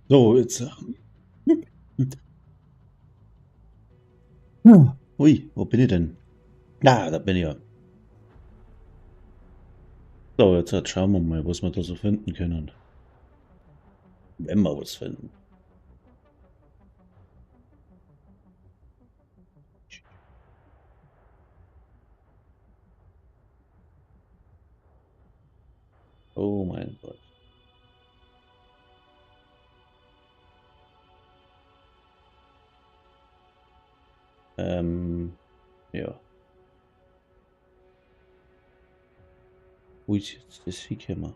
So, jetzt. Ui, wo bin ich denn? Ah, da bin ich ja. So, jetzt schauen wir mal, was wir da so finden können. Wenn wir was finden. Oh mein Gott. Ja. Wo ist jetzt das Viehkämmer?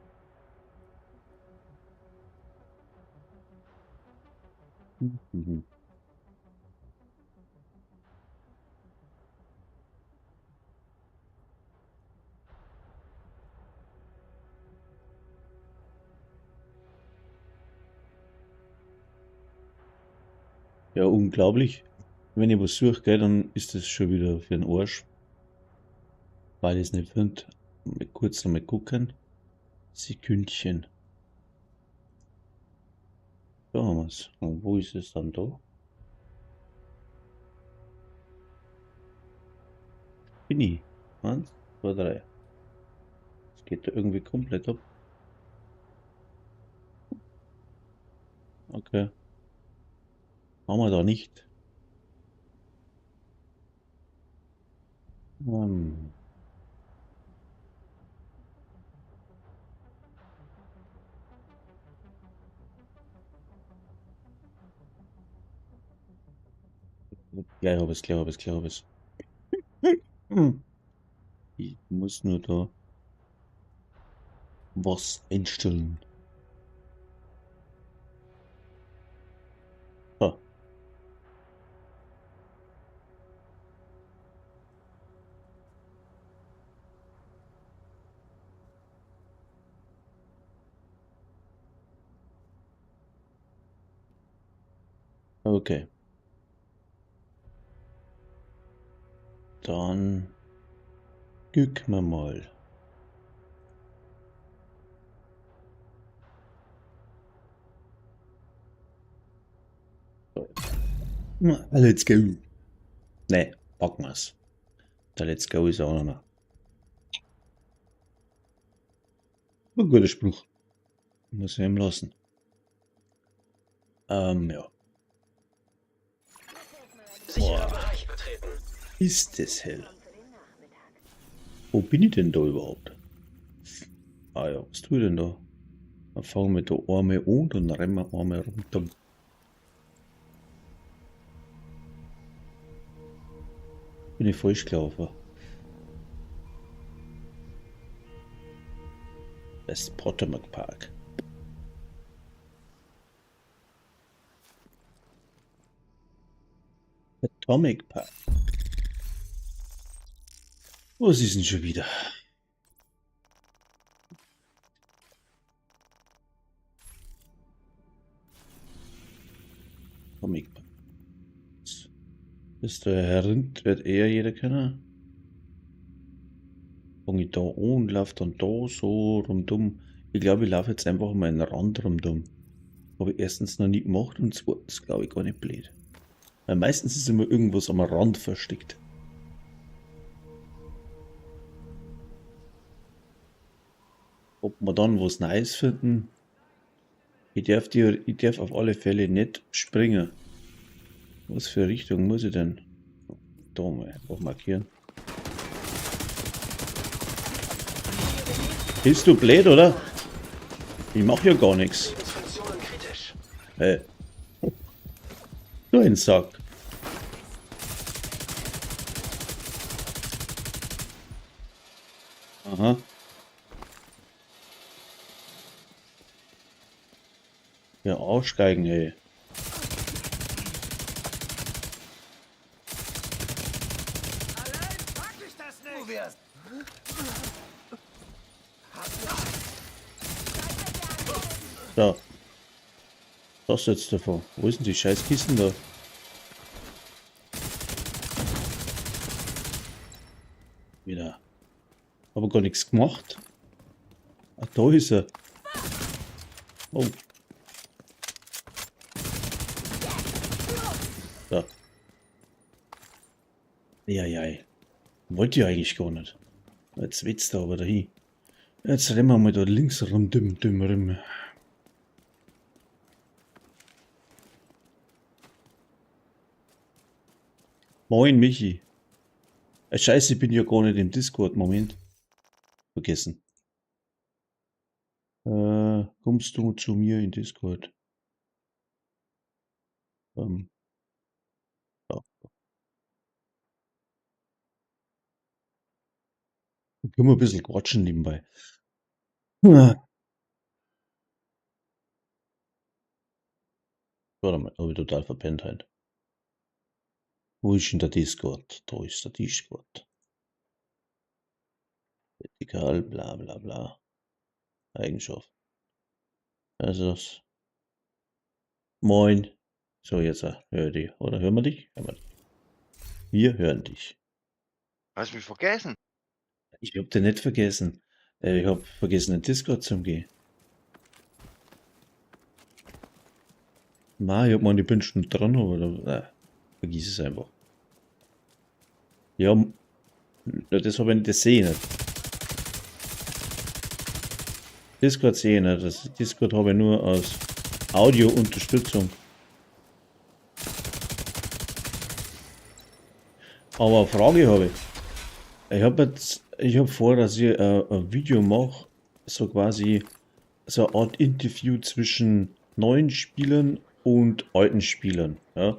Mhm. Ja, unglaublich. Wenn ich was suche, gell, dann ist das schon wieder für den Arsch. Weil ich es nicht finde. Mal kurz noch mal gucken. Sekündchen. Da haben wir's. Und wo ist es dann da? Bin ich. 1, 2, 3. Das geht da irgendwie komplett ab. Okay. Haben wir da nicht. Gleich hab ich's, gleich hab ich's, gleich hab ich's. Ich muss nur da was einstellen. So. Okay. Dann gucken wir mal. Let's go. Ne, packen wir's. Der Let's go ist auch noch mal. Ein guter Spruch. Muss ich ihm lassen. Ja. Sicherer Boah. Bereich betreten. Ist das hell? Wo bin ich denn da überhaupt? Ah ja, was tue ich denn da? Dann fangen wir da einmal an, dann rennen wir einmal runter. Bin ich falsch gelaufen? Das ist Potomac Park. Atomic Park. Was ist denn schon wieder? Atomic Park. Ist der Herr Rind, wird eher jeder kennen. Fang ich da an und lauf dann da so rundum. Ich glaube, ich laufe jetzt einfach mal einen Rand rundum. Habe ich erstens noch nie gemacht und zweitens glaube ich gar nicht blöd. Weil meistens ist immer irgendwas am Rand versteckt. Ob wir dann was Neues finden? Ich darf auf alle Fälle nicht springen. Was für Richtung muss ich denn? Da mal einfach markieren. Bist du blöd, oder? Ich mach ja gar nichts. Hey. Du ein Sack. Aha. Ja, aussteigen, ey. Allein pack ich das nicht. So. Was jetzt davon? Wo ist denn die Scheißkisten da? Wieder. Aber gar nichts gemacht. Ah, da ist er. Oh. Eieiei. Wollte ich eigentlich gar nicht. Jetzt weht's da aber dahin. Jetzt rennen wir mal da links rum, düm, düm, rum. Moin, Michi. Scheiße, ich bin ja gar nicht im Discord. Moment. Vergessen. Kommst du zu mir in Discord? Ja. Dann können wir ein bisschen quatschen nebenbei. Ja. Warte mal, hab ich total verpennt halt. Wo ist denn der Discord? Da ist der Discord. Vertikal, bla bla bla. Eigenschaft. Also das. Moin. So, jetzt hör dich. Oder hören wir dich? Hören wir dich. Wir hören dich. Hast du mich vergessen? Ich hab dich nicht vergessen. Ich hab vergessen, in den Discord zu gehen. Na, ich hab mal, ich bin schon dran, aber da, vergiss es einfach. Ja, das hab ich nicht, das sehe ich nicht. Discord sehe ich nicht. Das Discord habe ich nur als Audio-Unterstützung. Aber eine Frage habe ich. Ich hab jetzt, ich hab vor, dass ich ein Video mache, so quasi so eine Art Interview zwischen neuen Spielern und alten Spielern. Ja?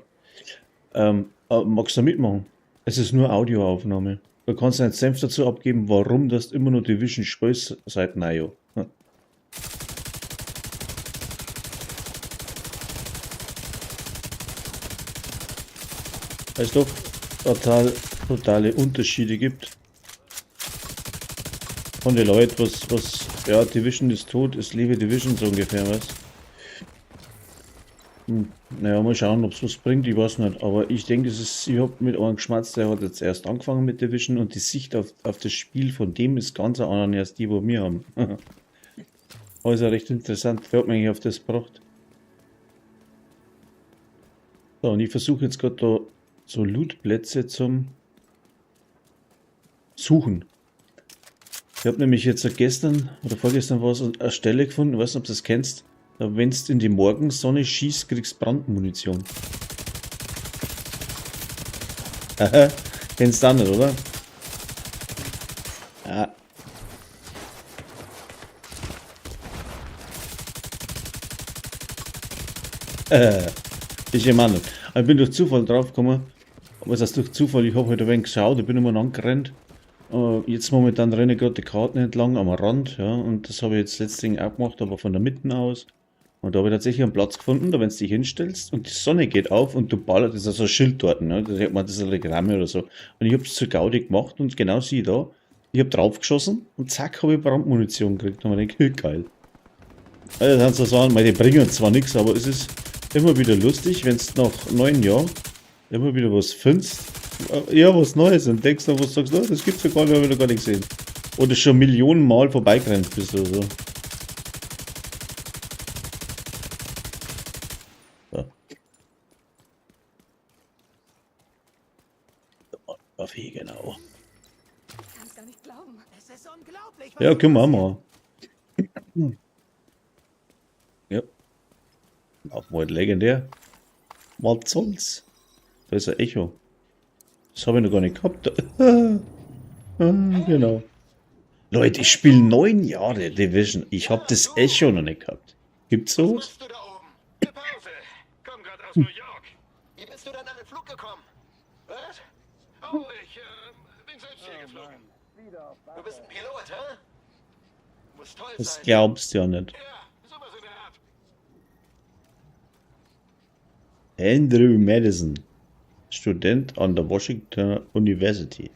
Magst du da mitmachen? Es ist nur Audioaufnahme. Du kannst deinen Senf dazu abgeben, warum das immer nur Division spielst seit Nayo. Ja. Weil es doch totale Unterschiede gibt. Von den Leuten, was, ja, Division ist tot, es lebe Division so ungefähr, was. Naja, mal schauen, ob's was bringt, ich weiß nicht. Aber ich denke, ich hab mit einem geschmatzt, der hat jetzt erst angefangen mit Division und die Sicht auf das Spiel von dem ist ganz anders als die, wo wir haben. Also recht interessant, wer hat mich eigentlich auf das gebracht? So, und ich versuche jetzt gerade da so Lootplätze zum Suchen. Ich hab nämlich jetzt gestern oder vorgestern war's eine Stelle gefunden, ich weiß nicht, ob du das kennst. Wenn du in die Morgensonne schießt, kriegst du Brandmunition. Aha, kennst du auch nicht, oder? Ja. Ist ja nicht. Ich bin durch Zufall drauf gekommen. Was heißt durch Zufall? Ich hab halt ein wenig geschaut, ich bin immer angerannt. Jetzt momentan renne ich gerade die Karten entlang am Rand, ja, und das habe ich jetzt letztens auch gemacht, aber von der Mitte aus. Und da habe ich tatsächlich einen Platz gefunden, da wenn du dich hinstellst und die Sonne geht auf und du ballerst, das ist so ein Schild dort, ne? Das hat man, das ist eine Reklame oder so. Und ich hab's zur Gaudi gemacht und genau sieh da, ich hab draufgeschossen und zack, hab ich Brandmunition gekriegt. Und man denkt, geil. Also, das sind so Sachen, die bringen zwar nix, aber es ist immer wieder lustig, wenn's nach 9 Jahren immer wieder was findest. Ja, was Neues und denkst dann, was sagst du, oh, das gibt's ja gar nicht, hab ich noch gar nicht gesehen. Oder schon Millionen Mal vorbeigerannt bist oder so. So. Kaffee, genau. Ich kann's gar nicht glauben. Es ist unglaublich, was Ja, hier können wir auch passiert. machen. Ja. Auch mal legendär. Was soll's? Da ist ein Echo. Das habe ich noch gar nicht gehabt. Ah, genau. Leute, ich spiele 9 Jahre Division. Ich hab das Echo noch nicht gehabt. Gibt's sowas? Was machst du da oben? Eine Pause. Komm grad aus New York. Wie bist du denn an den Flug gekommen? Was? Oh, ich bin selbst hier geflogen. Du bist ein Pilot, hä? Muss toll Das sein. glaubst du ja nicht. Ja, sowas in der Art. Andrew Madison, Student an der Washington University.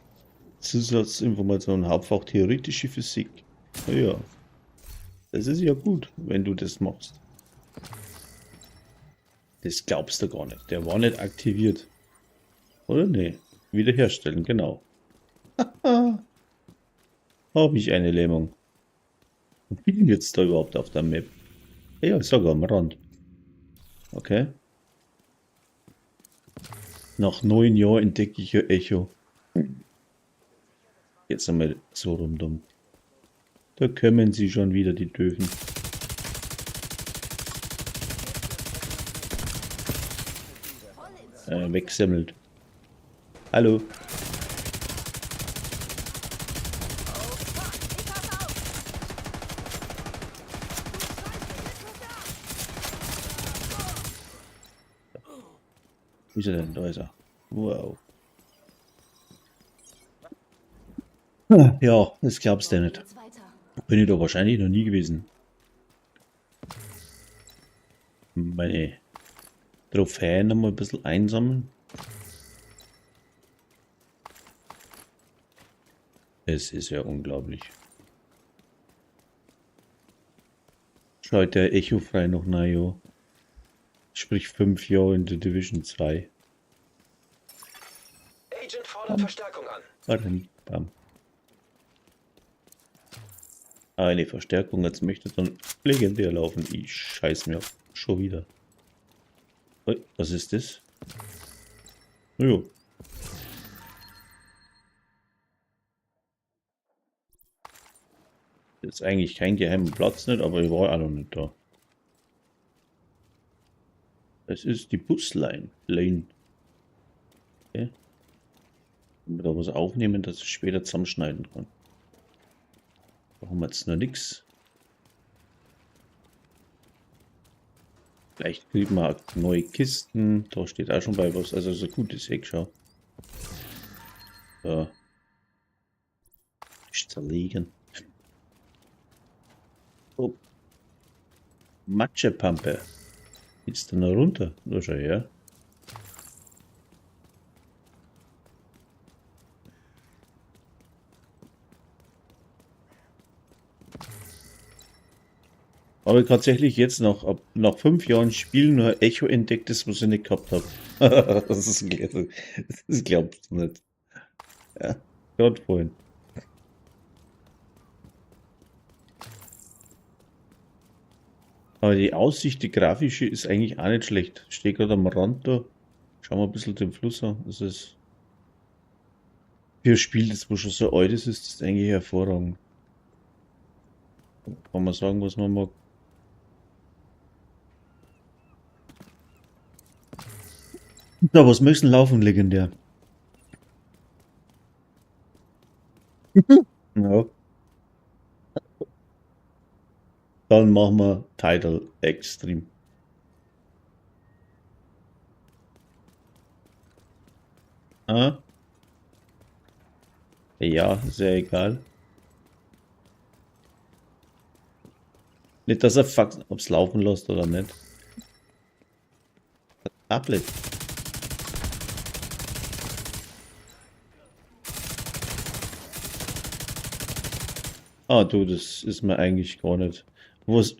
Zusatzinformation, Hauptfach Theoretische Physik. Ja, das ist ja gut, wenn du das machst. Das glaubst du gar nicht. Der war nicht aktiviert. Oder? Nee. Wiederherstellen, genau. Hab ich eine Lähmung. Wo bin ich jetzt da überhaupt auf der Map? Ja, ich sag am Rand. Okay. Nach 9 Jahren entdecke ich ja Echo. Jetzt einmal so rundum. Da kommen sie schon wieder, die Döfen. Wegsemmelt. Hallo. Wo ist er denn? Da ist er. Wow. Ja, das glaubst du nicht. Bin ich da wahrscheinlich noch nie gewesen. Meine Trophäen noch mal ein bisschen einsammeln. Es ist ja unglaublich. Schaut der Echo frei noch nach, jo. Sprich 5 Jahre in der Division 2. Agent fordert Verstärkung an. Warte, bam. Eine Verstärkung, jetzt möchte dann legendär laufen. Ich scheiß mir schon wieder. Ui, was ist das? Jo. Ist eigentlich kein geheimer Platz nicht, aber ich war auch noch nicht da. Es ist die Busline. Lane. Okay. Wenn wir da was aufnehmen, dass ich später zusammenschneiden kann. Da haben wir jetzt noch nix. Vielleicht kriegen wir auch neue Kisten. Da steht auch schon bei was. Also so gut ist Eck, schau. Ja. Nicht zerlegen. Oh. Matschepampe. Geht's denn da runter? Da schau her. Aber tatsächlich jetzt noch, nach 5 Jahren Spielen nur Echo entdeckt ist, was ich nicht gehabt hab. Das glaubst du nicht. Ja, Gott vorhin. Aber die Aussicht, die grafische, ist eigentlich auch nicht schlecht. Ich stehe gerade am Rand da. Schauen wir ein bisschen den Fluss an. Das ist für ein Spiel, das wo schon so alt ist, ist das eigentlich hervorragend. Kann man sagen, was man mag. Na, was müssen laufen, legendär. Ja. Dann machen wir Title Extreme. Ah. Ja, sehr egal. Nicht, dass er fuckt, ob's laufen lässt oder nicht. Tablet. Ah, du, das ist mir eigentlich gar nicht. Wo's,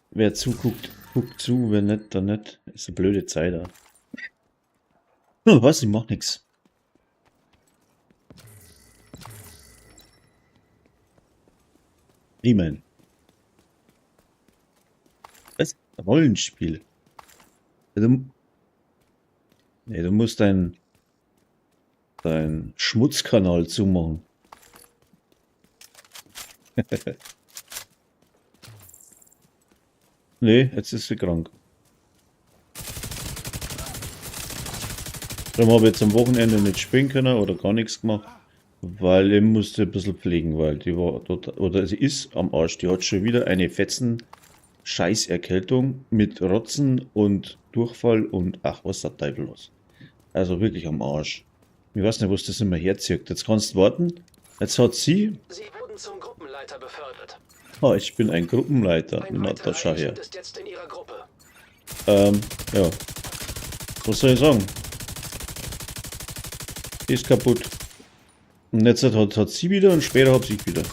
wer zuguckt, guckt zu, wer nicht, dann nicht. Ist eine blöde Zeit da. Oh, was, ich mach nix. Wie mein? Was? Rollenspiel. Du, nee, du musst deinen Schmutzkanal zumachen. Nee, jetzt ist sie krank. Darum habe ich jetzt am Wochenende nicht spielen können oder gar nichts gemacht, weil ich musste ein bisschen pflegen, weil die war dort, oder sie ist am Arsch. Die hat schon wieder eine fetzen Scheißerkältung mit Rotzen und Durchfall und ach, was der Teufel los. Also wirklich am Arsch. Ich weiß nicht, was das immer herzieht. Jetzt kannst du warten. Jetzt hat sie... Sie wurden zum Gruppenleiter befördert. Ah, ich bin ein Gruppenleiter. Ein Na, weiterer da schau her. Agent ist jetzt in Ihrer Gruppe. Ja. Was soll ich sagen? Die ist kaputt. Und jetzt hat sie wieder und später hab ich wieder.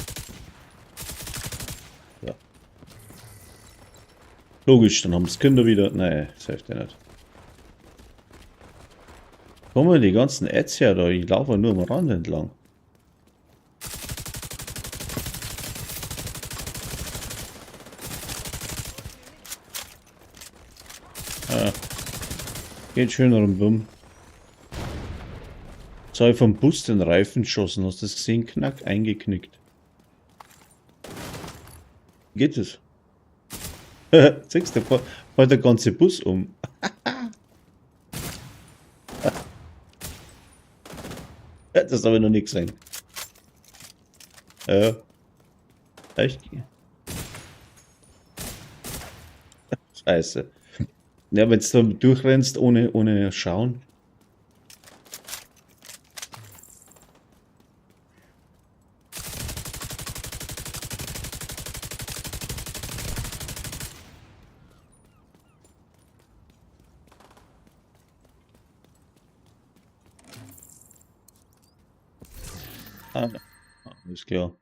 Ja. Logisch, dann haben's Kinder wieder. Nee, das hilft ja nicht. Kommen die ganzen Ads her da, ich laufe nur am Rand entlang. Ah. Geht schön rundum. So habe ich vom Bus den Reifen geschossen. Hast du das gesehen? Knack, eingeknickt. Geht es? Siehst du, fährt der ganze Bus um. Das habe ich noch nie gesehen. Ja. Echt? Scheiße. Ja, wenn du da durchrennst ohne Schauen. Ah, alles klar.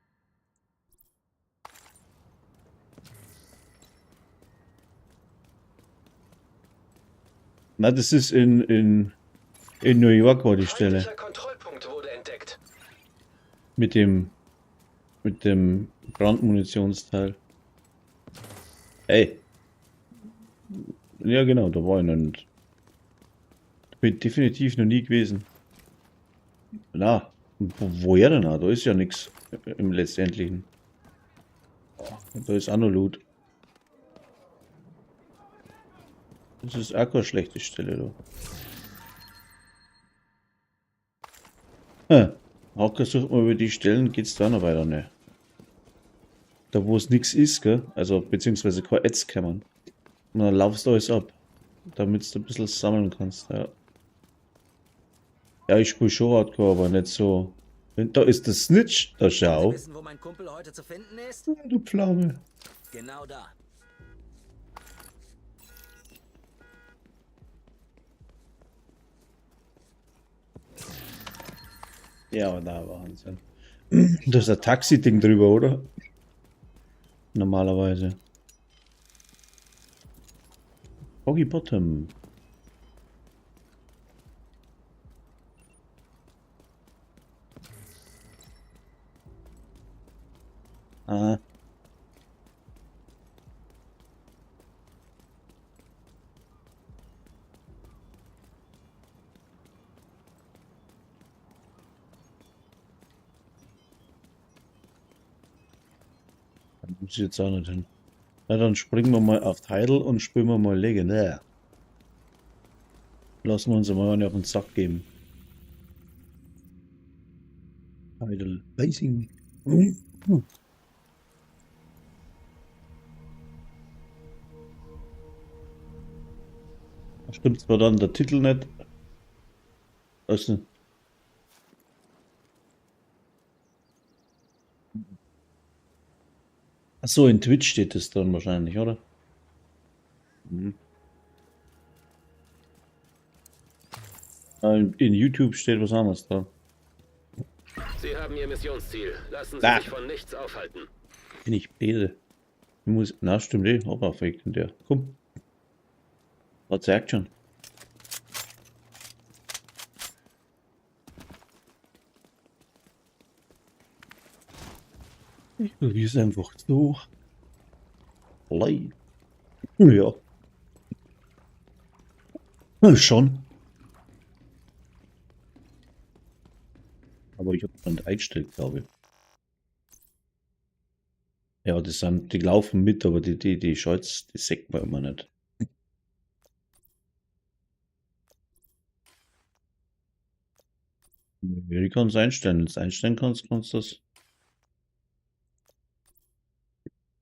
Na, das ist in New York war die Stelle. Feindlicher Kontrollpunkt wurde entdeckt. Mit dem Brandmunitionsteil. Ey. Ja, genau, da war ich noch nicht. Bin definitiv noch nie gewesen. Na, woher denn auch? Da ist ja nix im Letztendlichen. Da ist auch noch Loot. Das ist auch keine schlechte Stelle da. Hm. Hacker sucht mal über die Stellen, geht's da noch weiter, ne? Da wo es nix ist, gell? Also beziehungsweise kein Ads kommen. Und dann laufst du alles ab, damit du ein bisschen sammeln kannst, ja. Ja, ich spiele schon Hardcore, aber nicht so. Da ist der Snitch, da schau. Sie wissen, wo mein Kumpel heute zu finden ist? Du Pflaume. Genau da. Ja, aber da Wahnsinn. Da ist ein Taxi-Ding drüber, oder? Normalerweise. Foggy Bottom. Ah. Da muss ich jetzt auch nicht hin. Na, dann springen wir mal auf Tidal und spielen wir mal Legendär. Lassen wir uns mal eine auf den Sack geben. Tidal Basing. Stimmt zwar dann der Titel nicht. Also. Achso, in Twitch steht das dann wahrscheinlich, oder? Mhm. In YouTube steht was anderes da. Sie haben Ihr Missionsziel. Lassen Sie Ah. sich von nichts aufhalten. Bin ich blöde. Ich muss. Na, stimmt eh. Hoppa, fake denn der. Komm. Was sagt schon? Ich probier's einfach so. Lei. Ja. Ja, schon. Aber ich hab dann eingestellt, glaube ich. Ja, die laufen mit, aber die Scholz, die sägt man immer nicht. Ja, die kannst du einstellen. Wenn du es einstellen kannst, kannst du das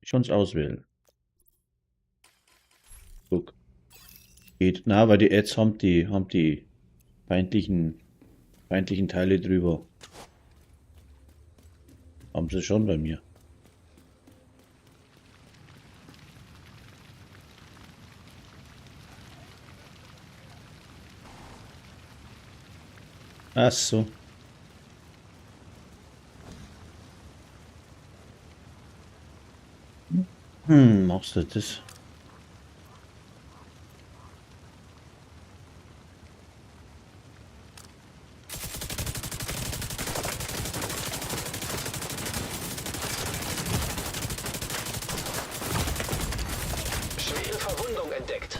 schon auswählen. Guck. Geht. Na, weil die Ads haben die feindlichen Teile drüber. Haben sie schon bei mir. Ach so. Machst du das? Schwere Verwundung entdeckt.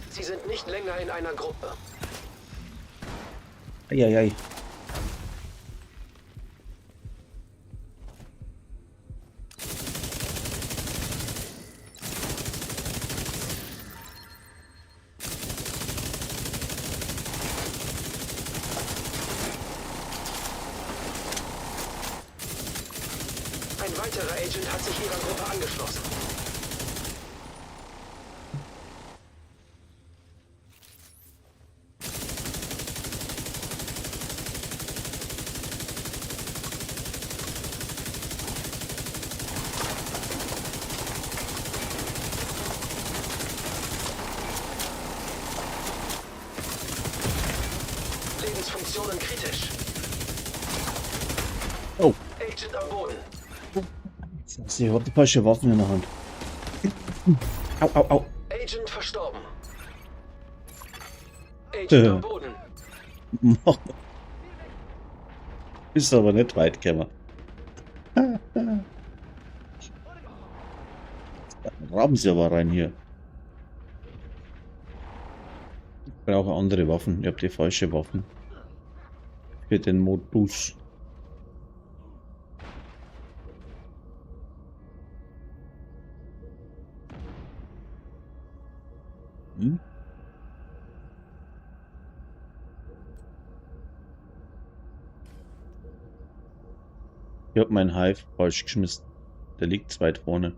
Sie sind nicht länger in einer Gruppe. Eieiei. Ein weiterer Agent hat sich Ihrer Gruppe angeschlossen. Lebensfunktionen kritisch. Oh. Agent am Boden. Ich hab die falsche Waffen in der Hand. Au, au, au. Agent verstorben. Agent am Boden. Ist aber nicht weit gekommen. Raben sie aber rein hier. Ich brauche andere Waffen. Ich habe die falsche Waffen. Für den Modus. Hm? Ich hab meinen Hive falsch geschmissen. Der liegt zu weit vorne.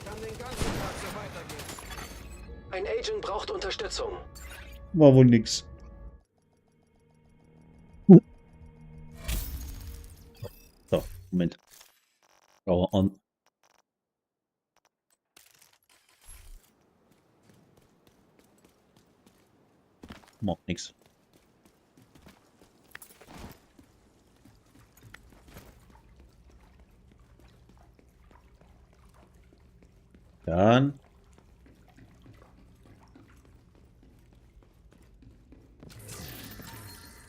Kann den ganzen Tag so weitergehen. Ein Agent braucht Unterstützung. War wohl nix. So, Moment. Brauche an. Macht nix. Dann.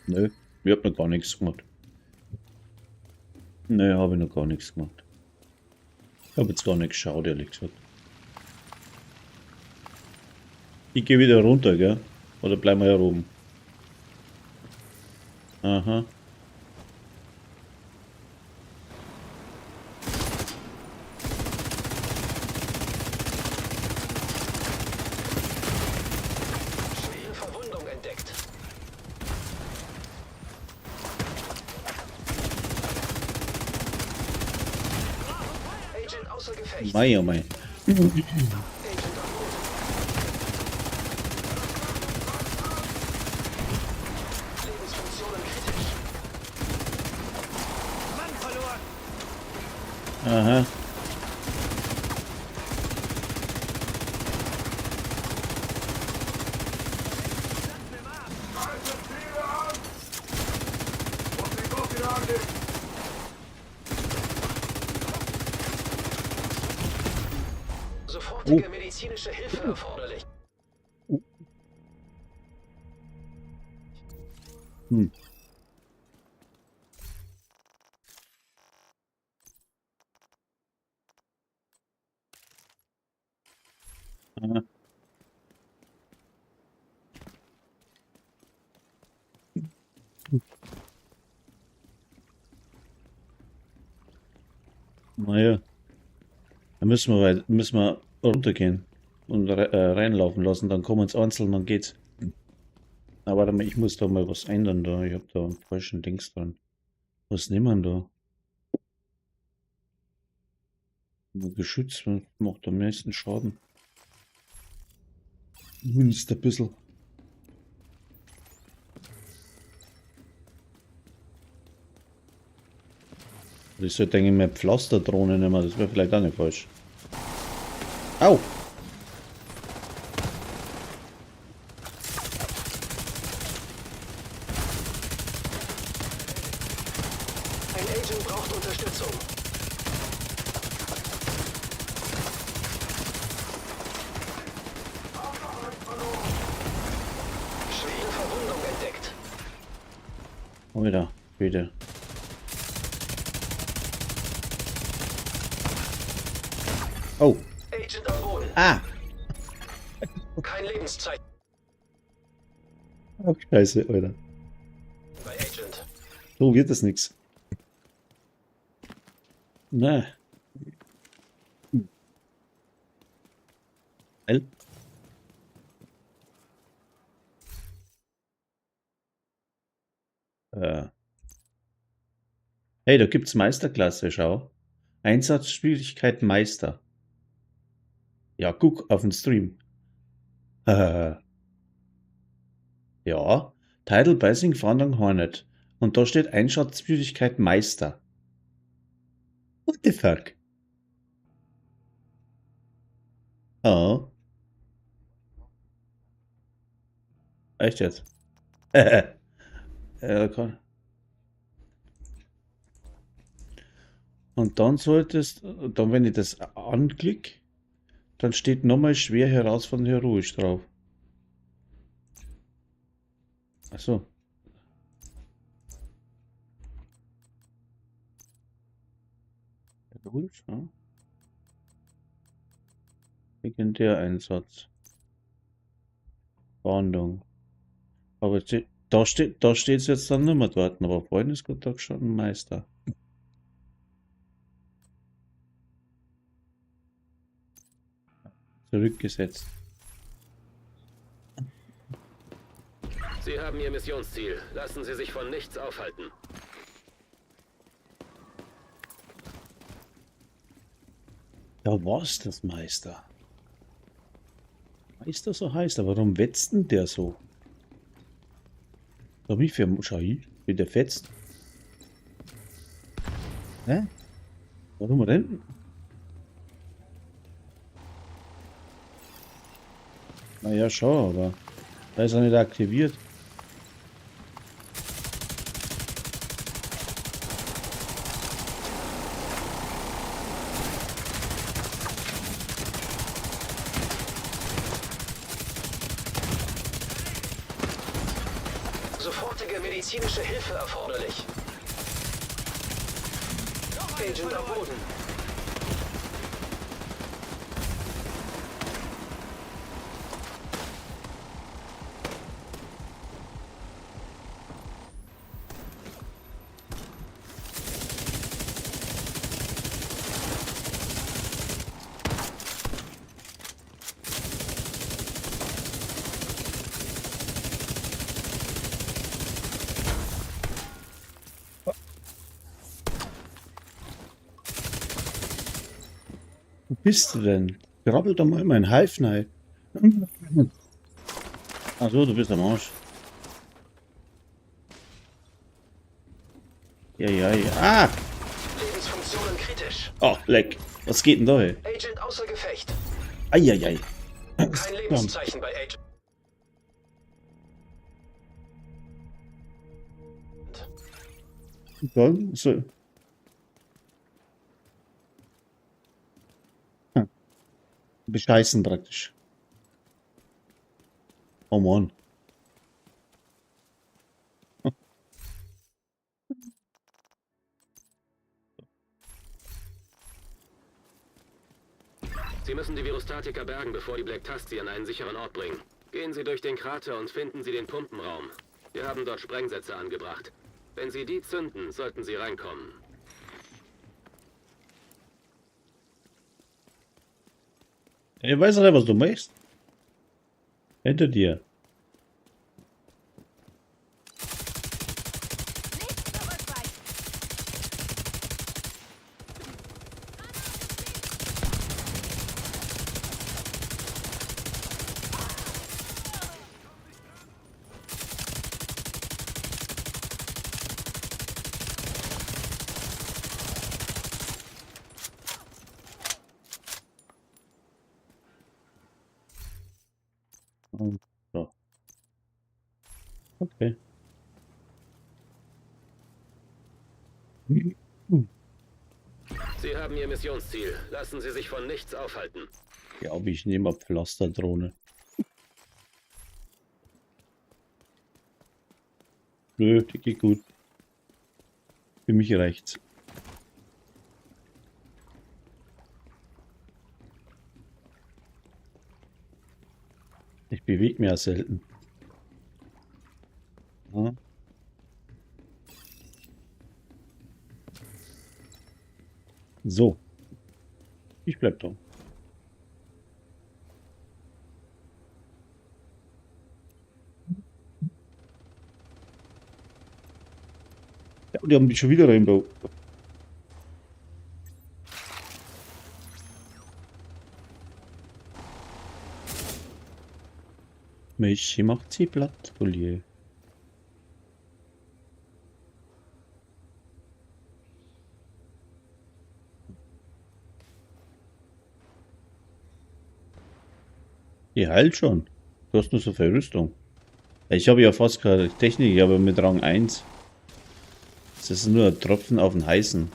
Nö, ich hab noch gar nichts gemacht. Nö, habe ich noch gar nichts gemacht. Ich habe jetzt gar nicht geschaut, ehrlich gesagt. Ich gehe wieder runter, gell? Oder bleiben wir hier oben? Aha. Schwere Verwundung entdeckt. Agent außer Gefecht. Mei, oh mei. Agent am Boden. Lebensfunktionen kritisch. Mann verloren. Aha. Sofortige medizinische Hilfe erforderlich. Hm. Aha. Naja. Da müssen wir weit, müssen wir runtergehen und reinlaufen lassen, dann kommen wir uns einzeln, dann geht's. Aber warte mal, ich muss da mal was ändern da. Ich hab da einen falschen Dings dran. Was nehmen wir da? Nur Geschütz macht am meisten Schaden. Zumindest ein bisschen. Ich sollte eigentlich mehr Pflasterdrohne nehmen, das wäre vielleicht auch nicht falsch. Au! Ein Agent braucht Unterstützung. Schwere Verwundung entdeckt. Oh, wieder, wieder. Oh. Agent am Boden. Ah! Kein Lebenszeichen Oh, scheiße, Alter. bei Agent. So wird das nix. Na. Geil. Äh. Hey, da gibt's Meisterklasse, schau. Einsatzschwierigkeit Meister. Ja, guck auf den Stream. Ja, Title Basing Fahndung Hornet. Und da steht Einsatzschwierigkeit Meister. What the fuck? Oh. Echt jetzt? Kann. Und dann solltest, dann wenn ich das anklicke, dann steht nochmal schwer herausfordernd heroisch drauf. Ach so. Heroisch, ja. Legendär Einsatz. Fahndung. Aber da steht, da steht's jetzt dann nicht mehr dort, aber vorhin ist gut da gestanden Meister. Zurückgesetzt. Sie haben Ihr Missionsziel. Lassen Sie sich von nichts aufhalten. Ja, was das Meister? Meister so heißt, aber warum wetzt denn der so? Da mich für schau ich, wie der fetzt. Hä? Warum rennt? Naja, schon, aber da ist er nicht aktiviert. Sofortige medizinische Hilfe erforderlich. Agent am Boden. Wo bist du denn? Krabbel doch mal in mein Hive rein. Ach so, du bist am Arsch. Ja, ja, ja. Ah! Lebensfunktionen kritisch. Oh, leck. Was geht denn da, ey? Agent außer Gefecht. Eieiei. Kein Lebenszeichen bei Agent. Dann so. Hm. Bescheißen praktisch. Oh Mann. Sie müssen die Virustatiker bergen, bevor die Black Tusk sie an einen sicheren Ort bringen. Gehen Sie durch den Krater und finden Sie den Pumpenraum. Wir haben dort Sprengsätze angebracht. Wenn Sie die zünden, sollten Sie reinkommen. Ich weiß nicht, was du machst. Hinter dir. Nicht zurückweichen! Und so. Okay. Sie haben Ihr Missionsziel. Lassen Sie sich von nichts aufhalten. Glaube ich nehme eine Pflasterdrohne. Nö, die geht gut. Für mich reicht's. bewege mich ja selten. Ja. So. Ich bleib da. Ja, und die haben die schon wieder Rainbow. Michi macht sie platt, Collier. Die heilt schon. Du hast nur so viel Rüstung. Ich habe ja fast keine Technik, aber mit Rang 1. Das ist nur ein Tropfen auf den heißen.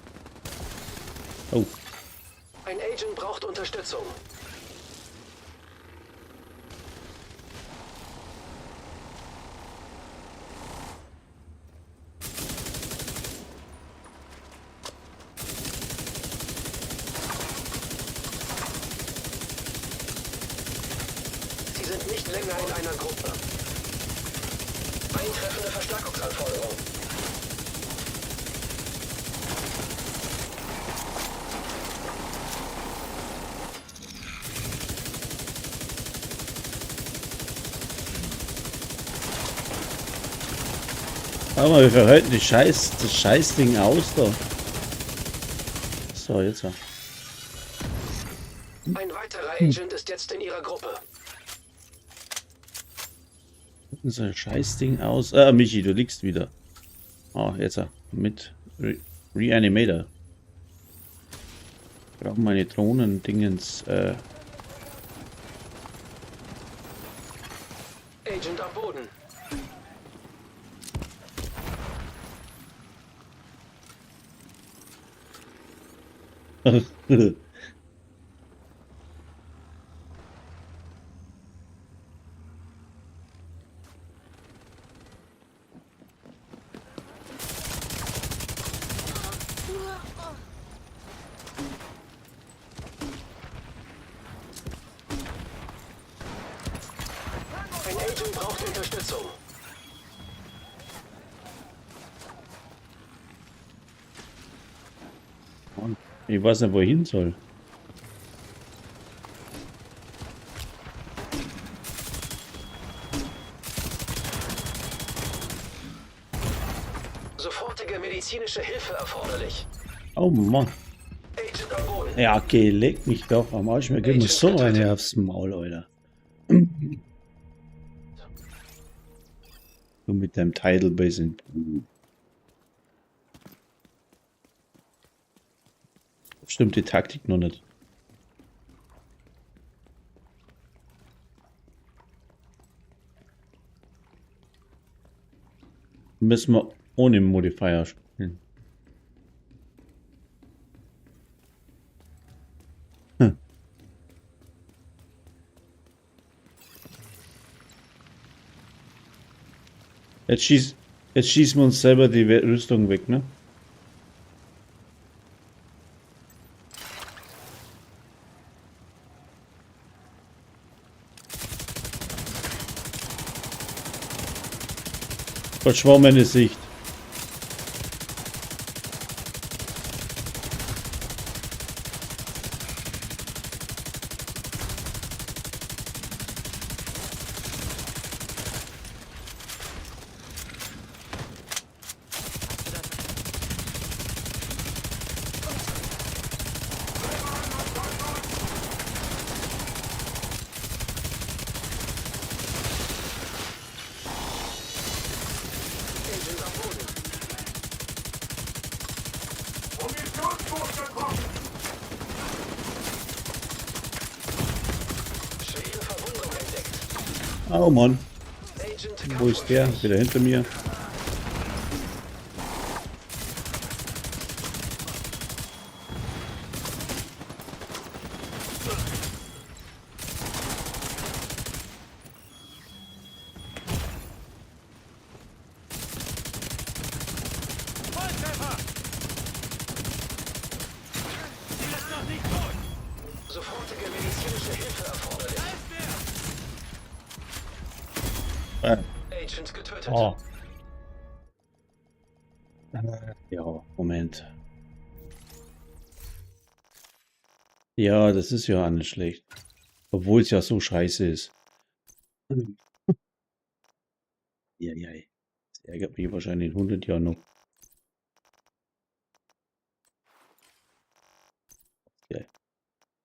Oh. Ein Agent braucht Unterstützung. Sie sind nicht länger in einer Gruppe. Eintreffende Verstärkungsanforderung. Aber wir verhalten die Scheiß, das Scheißding aus da. So, jetzt. Ein weiterer Agent ist jetzt in ihrer Gruppe. So ein Scheißding aus. Michi, du liegst wieder. Ah, jetzt mit Reanimator. Brauchen meine Drohnen-Dingens. Agent am Boden. Ein Agent braucht Unterstützung. Ich weiß nicht, wo ich hin soll. Sofortige medizinische Hilfe erforderlich. Oh Mann. Agent am Boden. Ja, okay, leg mich doch am Arsch. Mir geben so eine aufs Maul, Alter. Du mit deinem Tidal Basin. Stimmt die Taktik noch nicht. Müssen wir ohne Modifier spielen. Jetzt schießen wir uns selber die Rüstung weg, ne? Verschwommene Sicht. Oh Mann. Wo ist der? Wieder hinter mir. Sofortige medizinische Hilfe erforderlich. Agent getötet. Oh. Ja, Moment. Ja, das ist ja auch nicht schlecht. Obwohl es ja so scheiße ist. Ja, ja. Das ärgert mich wahrscheinlich in 100 Jahren noch. Okay.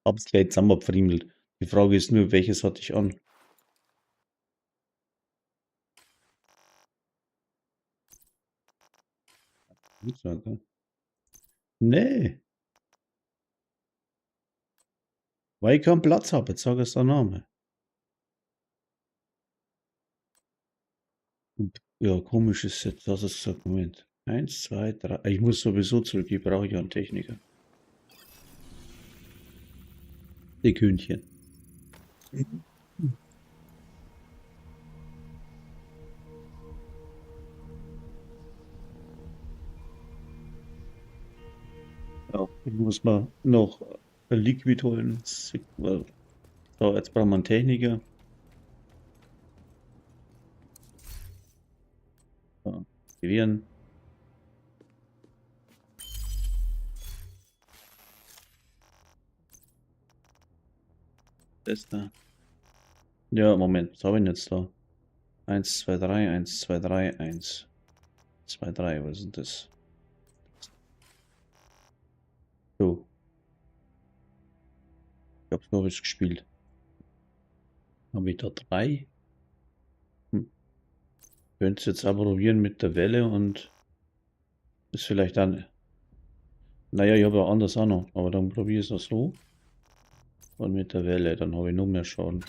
Hab's gleich zusammengefriemelt. Die Frage ist nur, welches hatte ich an? Nee. Weil ich keinen Platz habe, jetzt sag ich der Name. Ja, komisches Set, das ist so. Moment. 1, 2, 3. Ich muss sowieso zurück, ich brauche ja einen Techniker. Sekündchen. Ja, ich muss mal noch ein Liquid holen. So, jetzt brauchen wir einen Techniker. So, aktivieren. Das da. Ja, Moment, was habe ich denn jetzt da? 1, 2, 3, 1, 2, 3, 1, 2, 3, was ist denn das? So. Ich glaube, so habe ich gespielt. Habe ich da 3? Könnte es jetzt aber probieren mit der Welle und ist vielleicht dann. Naja, ich habe ja anders auch noch, aber dann probiere ich es auch so. Und mit der Welle, dann habe ich noch mehr Schaden.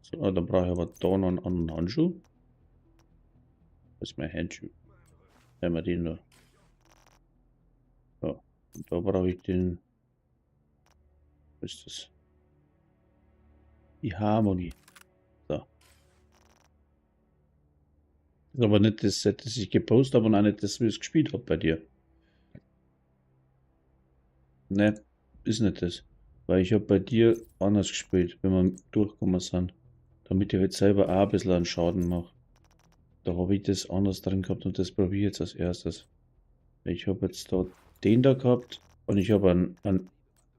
So, dann brauche ich aber da noch einen anderen Handschuh. Das ist mein Handschuh. Nehmen wir den da. So, und da brauche ich den. Was ist das? Die Harmonie. So. Das ist aber nicht das Set, das ich gepostet habe und auch nicht das, wie ich es gespielt habe bei dir. Ne, ist nicht das. Weil ich habe bei dir anders gespielt, wenn wir durchgekommen sind. Damit ich halt selber auch ein bisschen einen Schaden mache. Da habe ich das anders drin gehabt und das probiere ich jetzt als erstes. Ich habe jetzt da den da gehabt und ich habe einen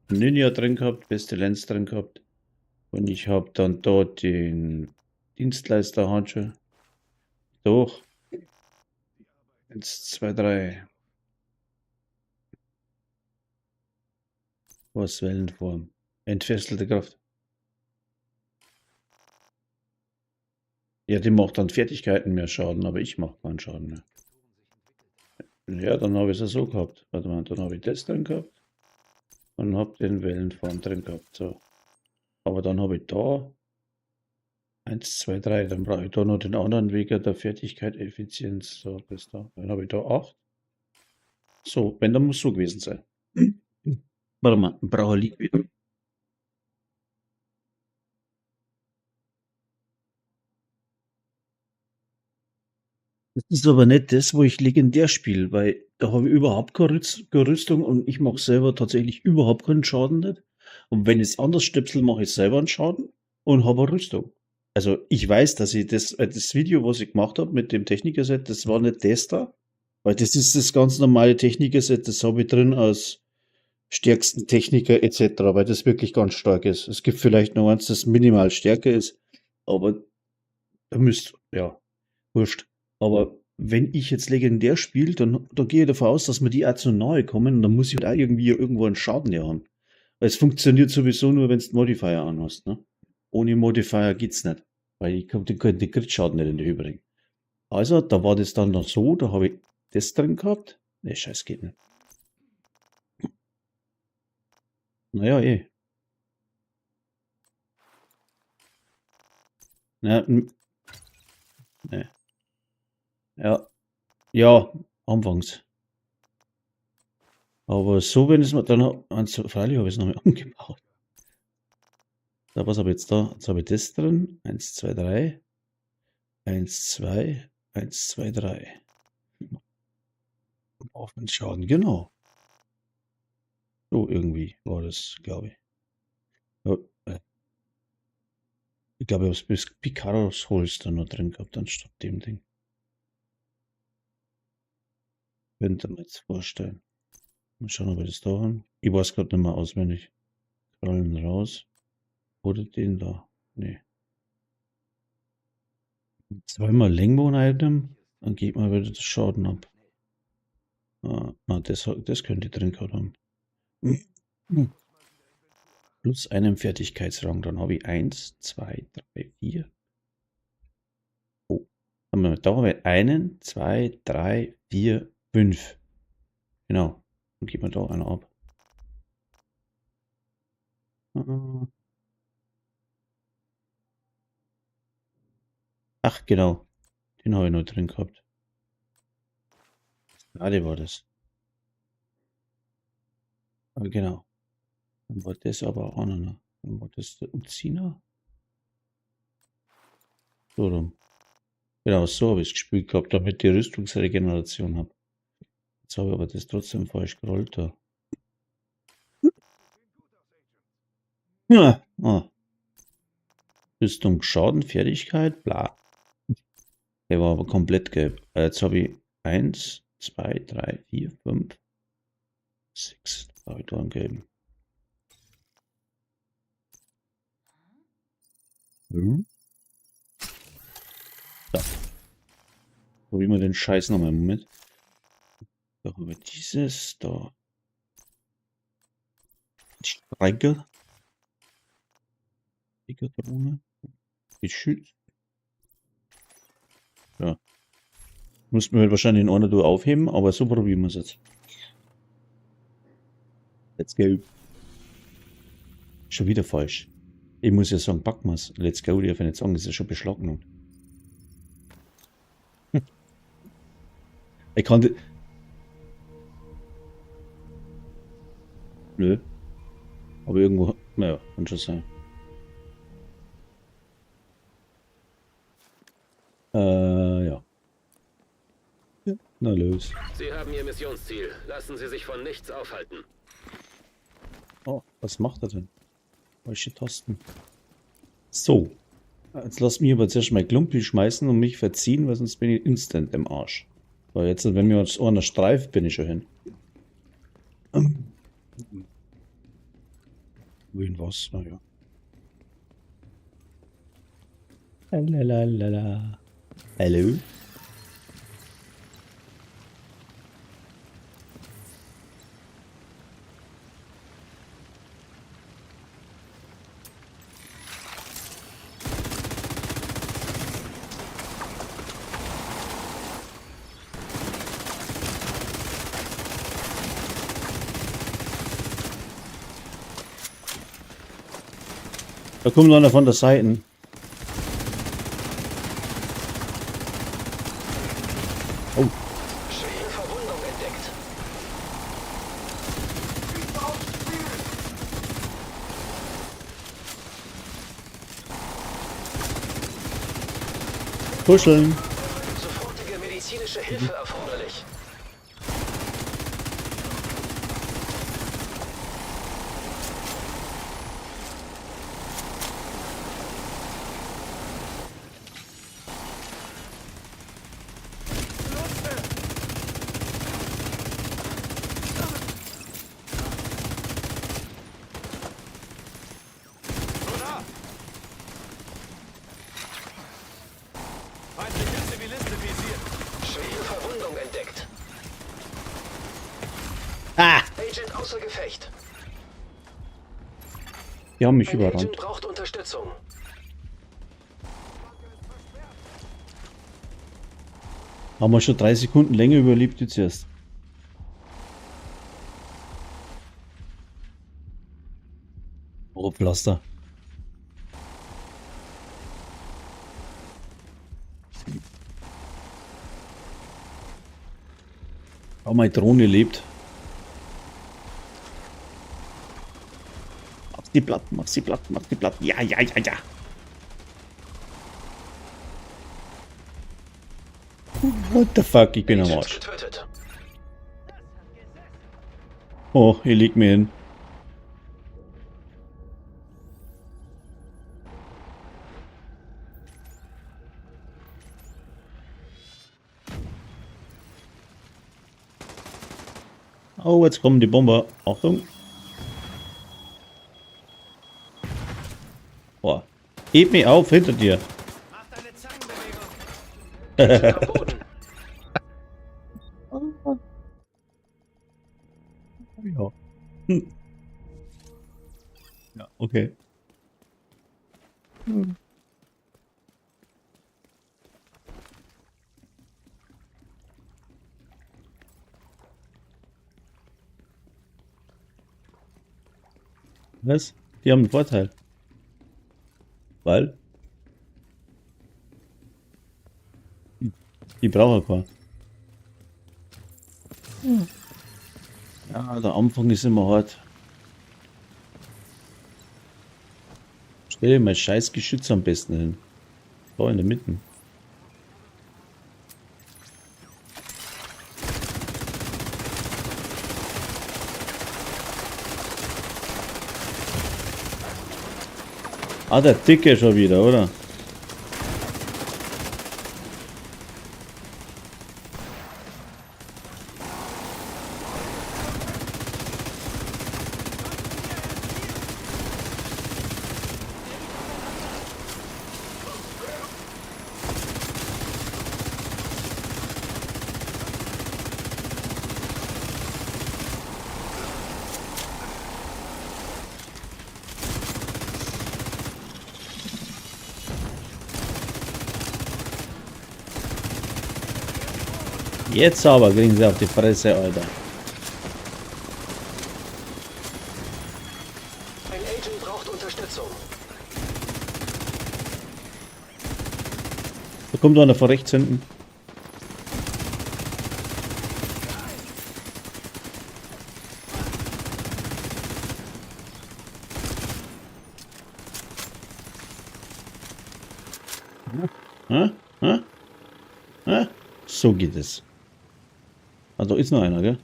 Ninja drin gehabt, Pestilenz drin gehabt. Und ich habe dann da den Dienstleister Handschuh. Doch. 1, 2, 3. Was Wellenform? Entfesselte Kraft. Ja, die macht dann Fertigkeiten mehr Schaden, aber ich mache keinen Schaden mehr. Ja, dann habe ich es ja so gehabt. Warte mal, dann habe ich das drin gehabt. Und habe den Wellenform drin gehabt. So. Aber dann habe ich da 1, 2, 3. Dann brauche ich da noch den anderen wegen der Fertigkeit, Effizienz. So, bis da. Dann habe ich da 8. So, wenn, dann muss so gewesen sein. Warte mal, ich brauche ein Liquid. Das ist aber nicht das, wo ich legendär spiele, weil da habe ich überhaupt keine Rüstung und ich mache selber tatsächlich überhaupt keinen Schaden nicht. Und wenn ich es anders stöpsel, mache ich selber einen Schaden und habe eine Rüstung. Also ich weiß, dass ich das Video, was ich gemacht habe mit dem Techniker-Set, das war nicht das da, weil das ist das ganz normale Techniker-Set, das habe ich drin als stärksten Techniker etc., weil das wirklich ganz stark ist. Es gibt vielleicht noch eins, das minimal stärker ist, aber da müsst, ja, wurscht. Aber wenn ich jetzt legendär spiele, dann gehe ich davon aus, dass mir die auch zu nahe kommen und dann muss ich halt auch irgendwie irgendwo einen Schaden hier haben. Weil es funktioniert sowieso nur, wenn du Modifier anhast, ne? Ohne Modifier geht's nicht. Weil ich den Crit-Schaden nicht in die Höhe bringen. Also, da war das dann noch so, da habe ich das drin gehabt. Ne, scheiß geht nicht. Naja, eh. Ja, ne. Ja, ja, anfangs. Aber so, wenn es mir dann, also, freilich habe ich es nochmal umgebaut. So, was habe ich jetzt da? Jetzt habe ich das drin. 1, 2, 3. 1, 2, 1, 2, 3. Waffenschaden, genau. So irgendwie war das, glaube ich. Ja. Ich glaube, ich habe das Picaros Holster noch drin gehabt, anstatt dem Ding. Könnte man jetzt vorstellen. Mal schauen, ob wir das da haben. Ich weiß gerade nicht mehr auswendig. Krallen raus. Oder den da. Nee. Zweimal Lengbone-Item, dann geht man wieder das Schaden ab. Ah, na, das könnte ich drin gehabt haben. Plus einen Fertigkeitsrang. Dann habe ich 1, 2, 3, 4. Oh. Haben wir da haben wir 1, 2, 3, 4, 5. Genau. Dann geht man da einer ab. Ach, genau. Den habe ich noch drin gehabt. Gerade war das. Aber genau. Dann war das aber auch noch. Ne? Dann war das der Uzina. So rum. Genau, so habe ich es gespielt gehabt, damit ich die Rüstungsregeneration habe. Jetzt habe ich aber das trotzdem falsch gerollt da. Ja, ah. Rüstung, Schaden, Fertigkeit, bla. Der war aber komplett gelb. Jetzt habe ich 1, 2, 3, 4, 5, 6. Da habe ich da einen gelben. Hm. Da. Probieren wir den Scheiß nochmal. Moment. Da haben wir dieses da. Streiker. Drohne. Geschütz. Ja. Muss man halt wahrscheinlich in einer Tour aufheben, aber so probieren wir es jetzt. Let's go. Schon wieder falsch. Ich muss ja sagen, packen wir's. Let's go, die darf ich nicht sagen, das ist ja schon beschlagnahmt. Ich kann. Nö. Aber irgendwo. Naja, kann schon sein. Ja. Na los. Sie haben Ihr Missionsziel. Lassen Sie sich von nichts aufhalten. Oh, was macht er denn? Falsche Tasten. So. Jetzt lass mich aber zuerst mal Klumpi schmeißen und mich verziehen, weil sonst bin ich instant im Arsch. Weil jetzt, wenn mir jetzt einer streift, bin ich schon hin. Wohin was? Naja. Lalalala. Hallo? Da kommt einer von der Seite. Oh. Schwere Verwundung entdeckt. Kuscheln. Sofortige medizinische Hilfe erforderlich. Feindliche Zivilisten visiert. Schwere Verwundung entdeckt. Ah! Agent außer Gefecht. Die haben mich Ein überrannt. Agent braucht Unterstützung. Haben wir schon 3 Sekunden länger überlebt jetzt erst. Oh, Pflaster. Oh, meine Drohne lebt. Mach die Platten, mach sie platt, mach die Platten. Ja, ja, ja, ja. What the fuck, ich bin am Agent Arsch. getötet. Oh, ich leg mir hin. Oh, jetzt kommen die Bomber. Achtung. Boah. Heb mich auf hinter dir. Mach deine Zangenbewegung. Sind am Boden. Ja. Hm. Ja, okay. Hm. Was? Die haben einen Vorteil. Weil? Die brauchen keinen. Ja, der Anfang ist immer hart. Stell dir mal scheiß Geschütz am besten hin. Da in der Mitte. Ah, der Dicke schon wieder, oder? Jetzt aber kriegen sie auf die Fresse, Alter. Ein Agent braucht Unterstützung. Da kommt einer von rechts hinten. Hä? Hä? Hä? So geht es. Ah, da ist noch einer, gell?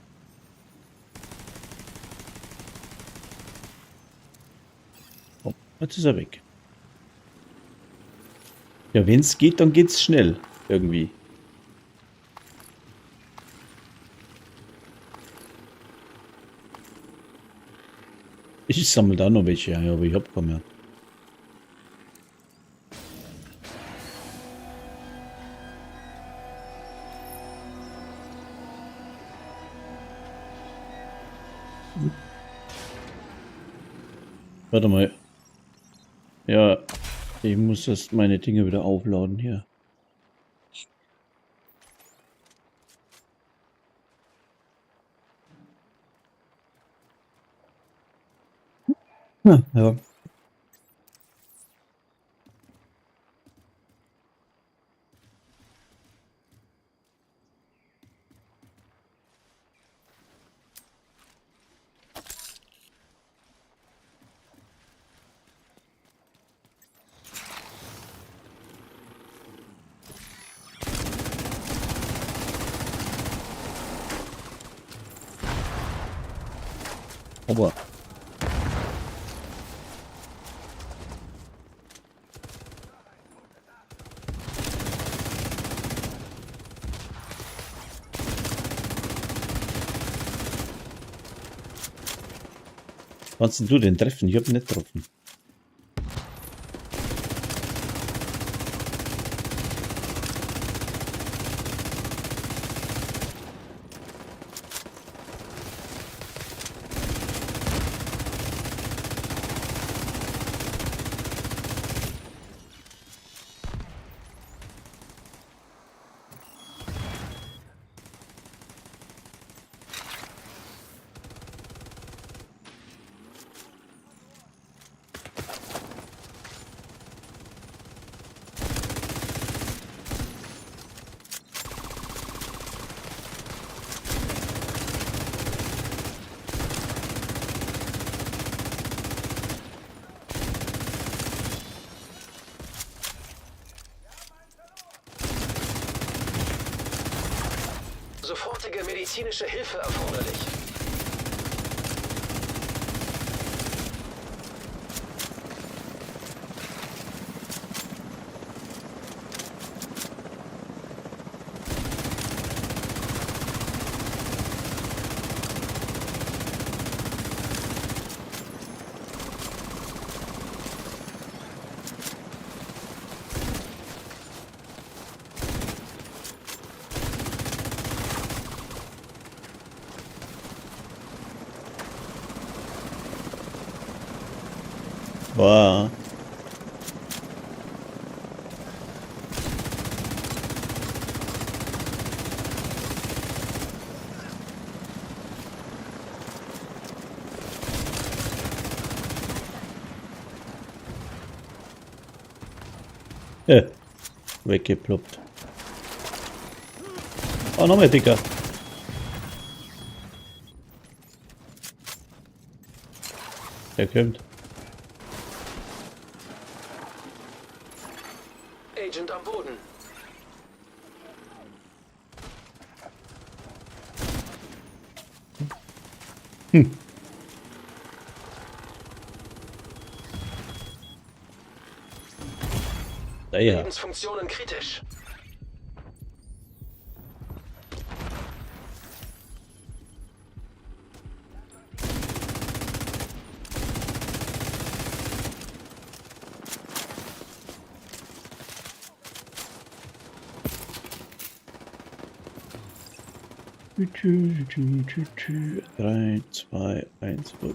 Oh, jetzt ist er weg. Ja, wenn es geht, dann geht's schnell. Irgendwie. Ich sammle da noch welche ein, aber ich hab keine mehr. Warte mal. Ja, ich muss das meine Dinge wieder aufladen hier. Ja, ja. Aber Kannst denn du den treffen? Ich hab ihn nicht getroffen. Sofortige medizinische Hilfe erforderlich. War. Weggeploppt. Oh, nochmal dicker. Der kommt. Agent am Boden. Da ja. Lebensfunktionen kritisch. Tü, tü, tü, tü. 3, 2, 1, 0.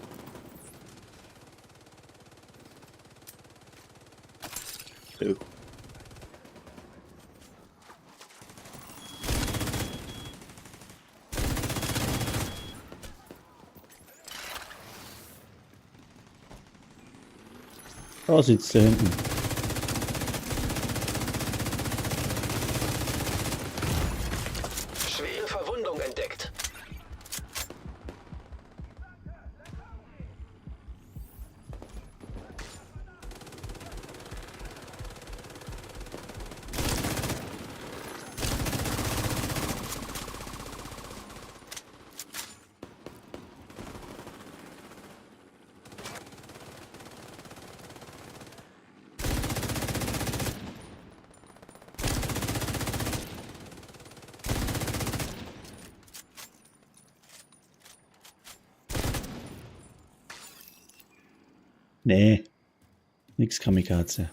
Da sitzt der hinten. Schwere Verwundung entdeckt. Nee. Nix Kamikaze.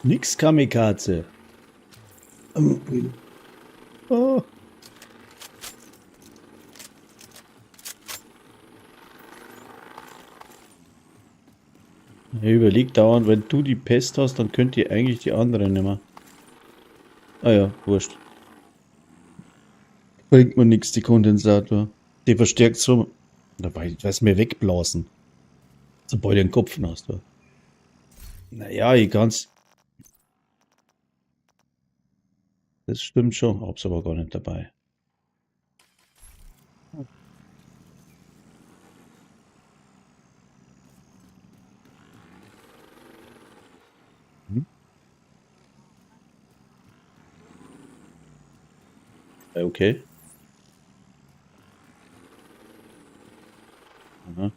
Nix Kamikaze. Oh. Ich überleg dauernd, wenn du die Pest hast, dann könnt ihr eigentlich die anderen nicht mehr. Ah ja, wurscht. Bringt mir nix, die Kondensator. Die verstärkt so. Da weiß mir wegblasen. Sobald du den Kopf hast. Du. Naja, ich kann's. Das stimmt schon, hab's aber gar nicht dabei. Hm? Okay. Aha.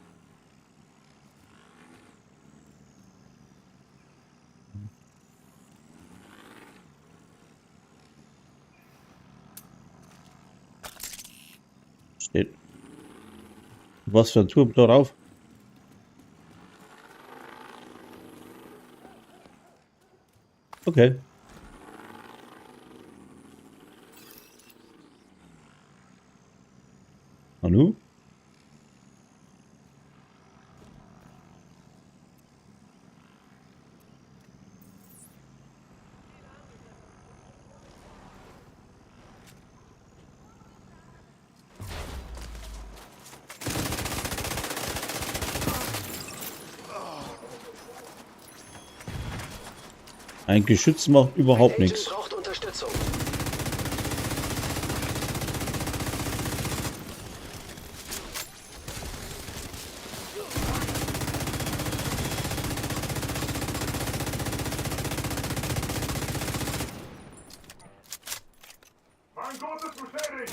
Steht. Was für ein Turm da rauf? Okay. Nanu? Ein Geschütz macht überhaupt Agent nichts. braucht Unterstützung. Mein Gurt ist beschädigt!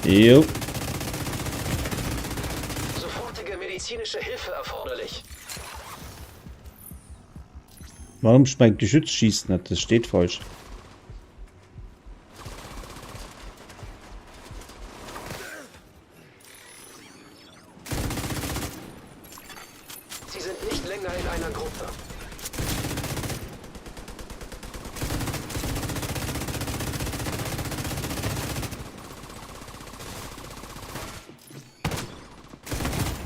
Jo. Sofortige medizinische Hilfe erforderlich. Warum mein Geschütz schießt nicht? Das steht falsch. Sie sind nicht länger in einer Gruppe.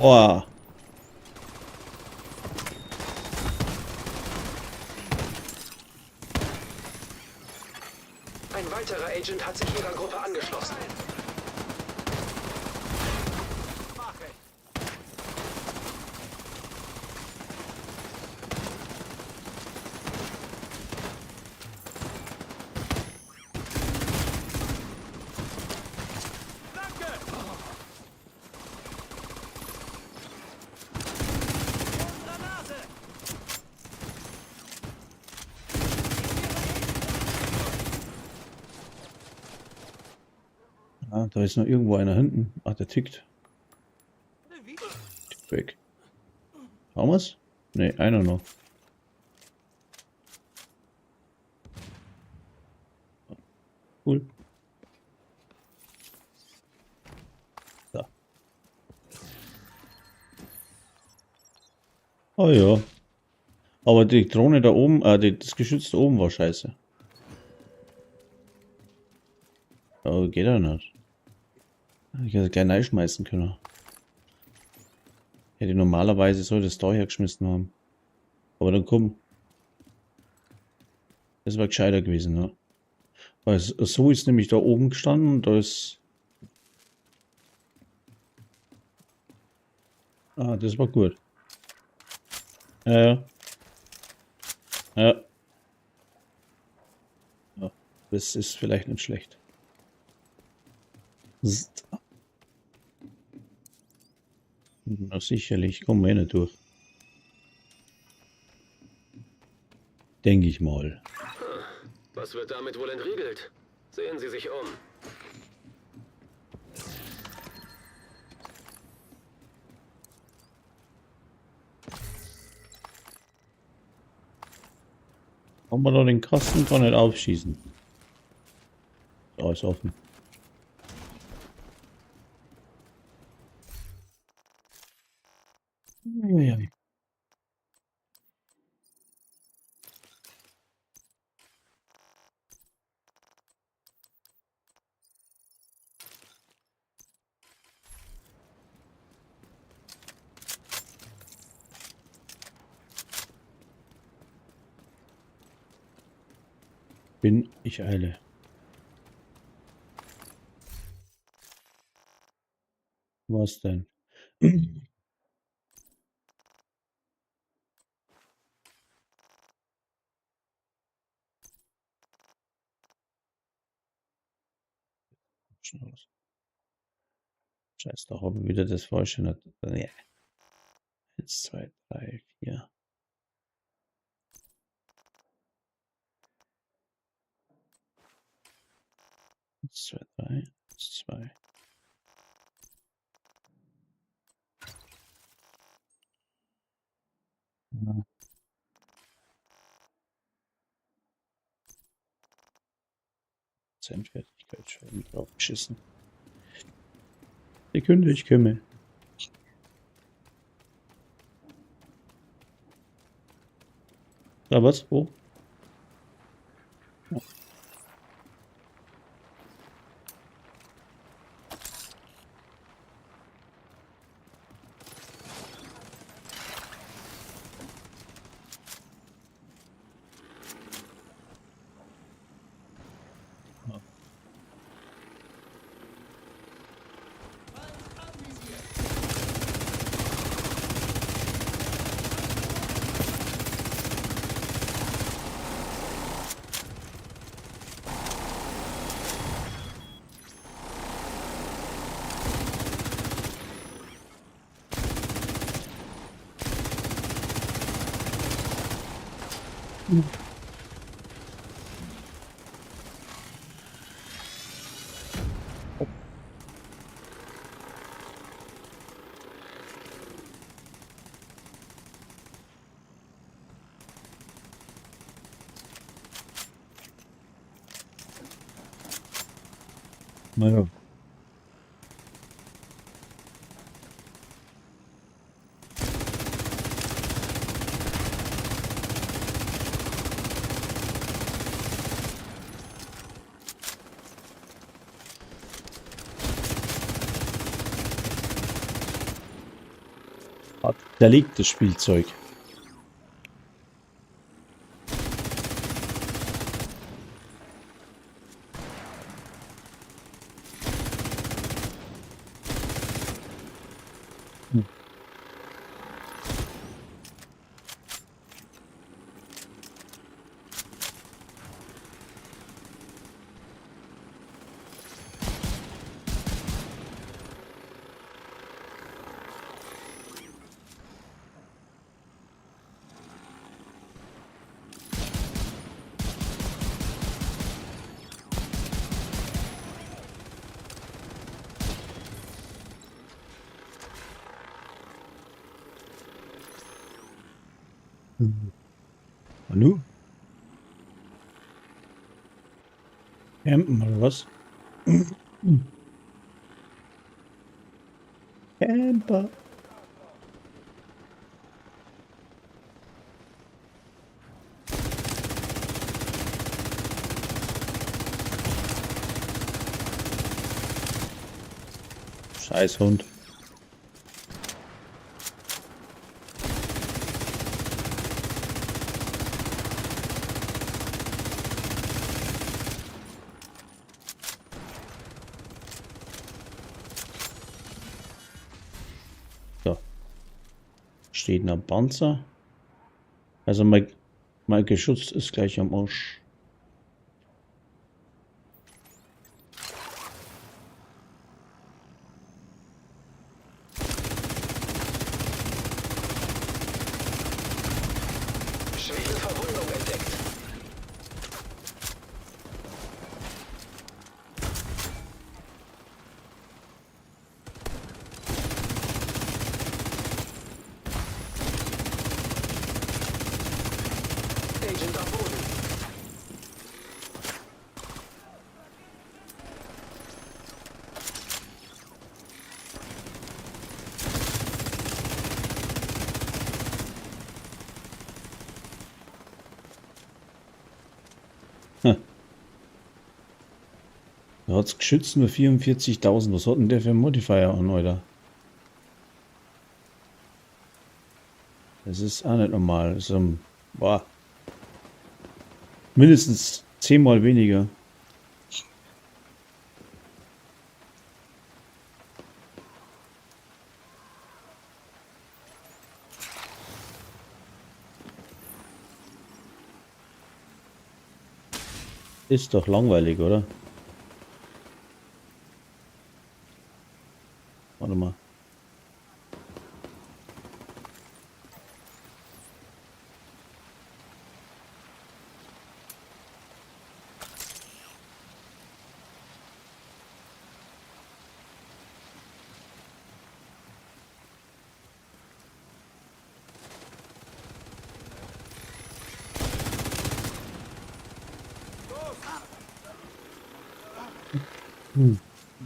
Oh. Ein weiterer Agent hat sich ihrer Gruppe angeschlossen. Mach ich. Danke! Vor unserer Nase! Ah, da ist noch irgendwo einer hinten. Ah, der tickt. Tickt weg. Haben wir's? Ne, einer noch. Cool. Da. Oh ja. Aber die Drohne da oben, das Geschütz da oben war scheiße. Oh, geht ja nicht. Ich hätte gleich reinschmeißen können. Hätte normalerweise so das da hergeschmissen haben. Aber dann komm. Das war gescheiter gewesen, ne? Weil so ist nämlich da oben gestanden, da ist... Ah, das war gut. Ja, ja. Ja. Ja, das ist vielleicht nicht schlecht. Zzt. Na sicherlich, kommen wir eh nicht durch. Denke ich mal. Was wird damit wohl entriegelt? Sehen Sie sich um. Kann man da den Kasten gar nicht aufschießen? Ist alles offen. Ja. Bin ich eile. Was denn? Schon aus. Scheiß, da habe ich wieder das falsche. Ja. 1, 2, 3, 4. 1, 2, 3, 1, 2. Ja. Prozentfertigkeit schon drauf geschissen. Sekunde, ich komme. Da was? Wo? Ja. Naja. Zerlegtes Spielzeug. Hallo? Campen oder was? Camper. Scheiß Hund. So. Steht ein Panzer. Also mein Geschütz ist gleich am Arsch. Schwere Verwundung entdeckt. Agent am Boden. Da hat's Geschütz nur 44.000. Was hat denn der für einen Modifier an, Alter? Das ist auch nicht normal. Das ist, boah. Mindestens 10-mal weniger. Ist doch langweilig, oder? Warte mal.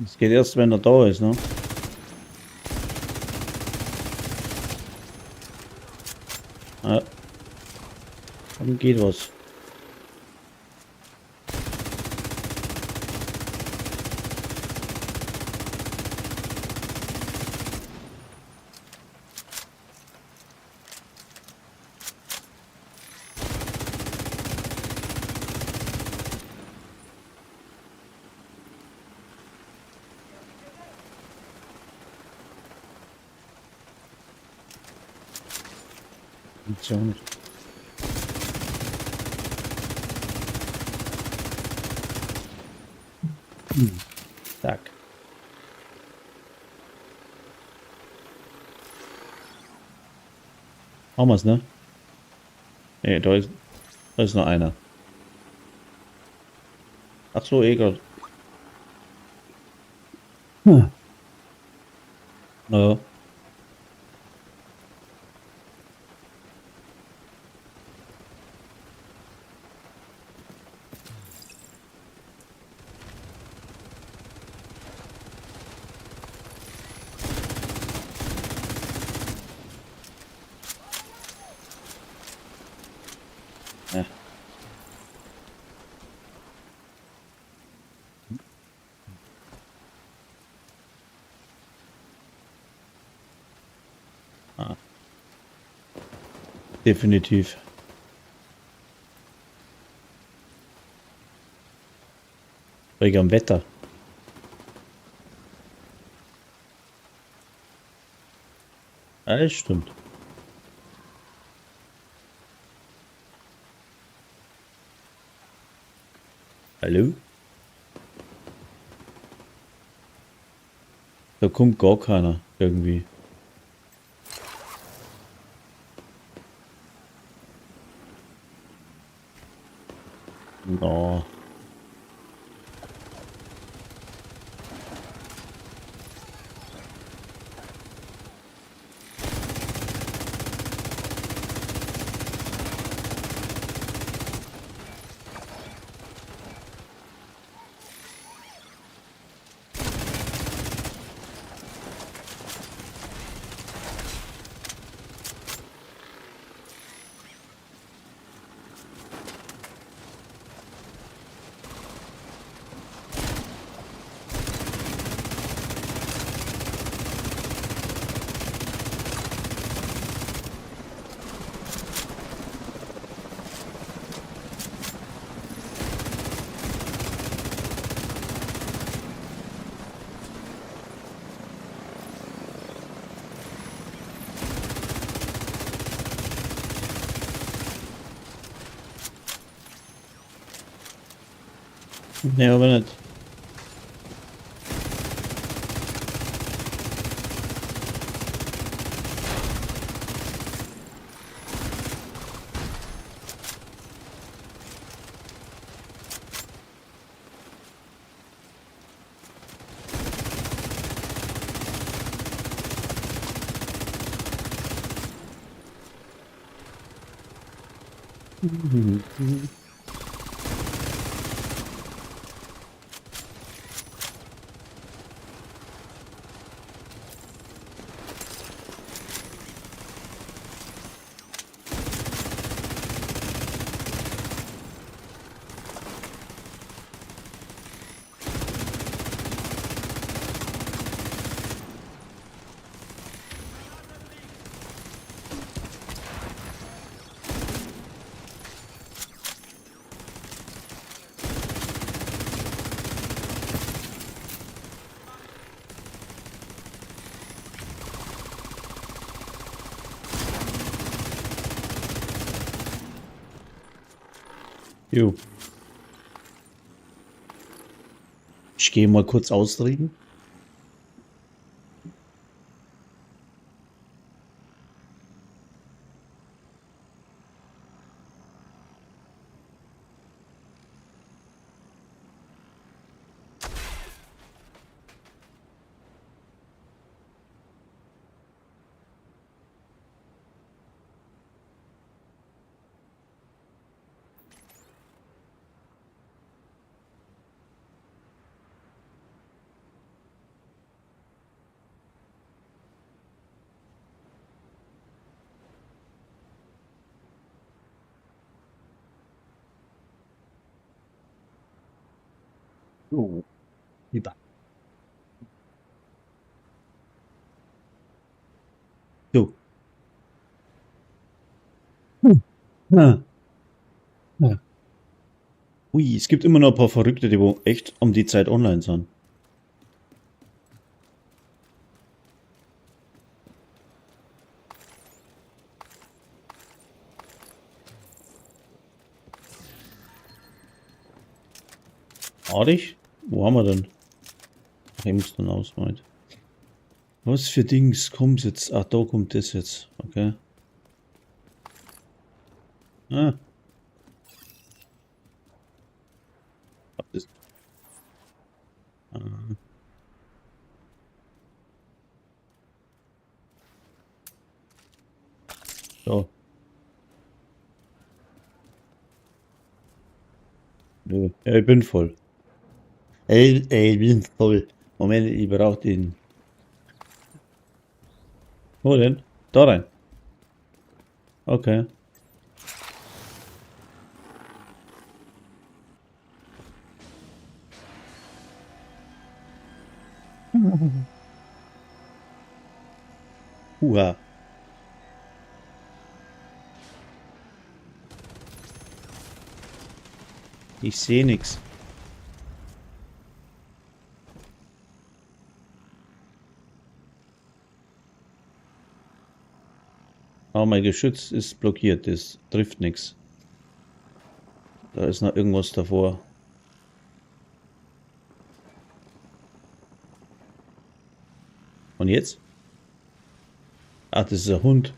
Es geht erst, wenn er da ist, ne? Ja. Dann geht was. Gibt's ja auch nicht. Zack. Haben wir's, ne? Ne, da ist noch einer. Ach so, egal. Ja. Ja. Ah. Definitiv. Wegen am Wetter. Alles stimmt. Hallo? Da kommt gar keiner irgendwie. No. Nee, aber nicht. Jo. Ich gehe mal kurz ausreden. So, lieber. So. Hm. Ja. Ja. Ui, es gibt immer noch ein paar Verrückte, die wo echt um die Zeit online sind. Artig? Wo haben wir denn? Ach, ich muss dann ausmalen. Was für Dings kommt jetzt? Ach, da kommt das jetzt. Okay. Ah. Das. Ah. So. Nö. Ja, ich bin voll. Ey, ich bin voll. Moment, ich brauche den. Wo denn? Da rein. Okay. Uha. Ich sehe nichts. Oh, mein Geschütz ist blockiert. Das trifft nichts. Da ist noch irgendwas davor. Und jetzt? Ach, das ist ein Hund.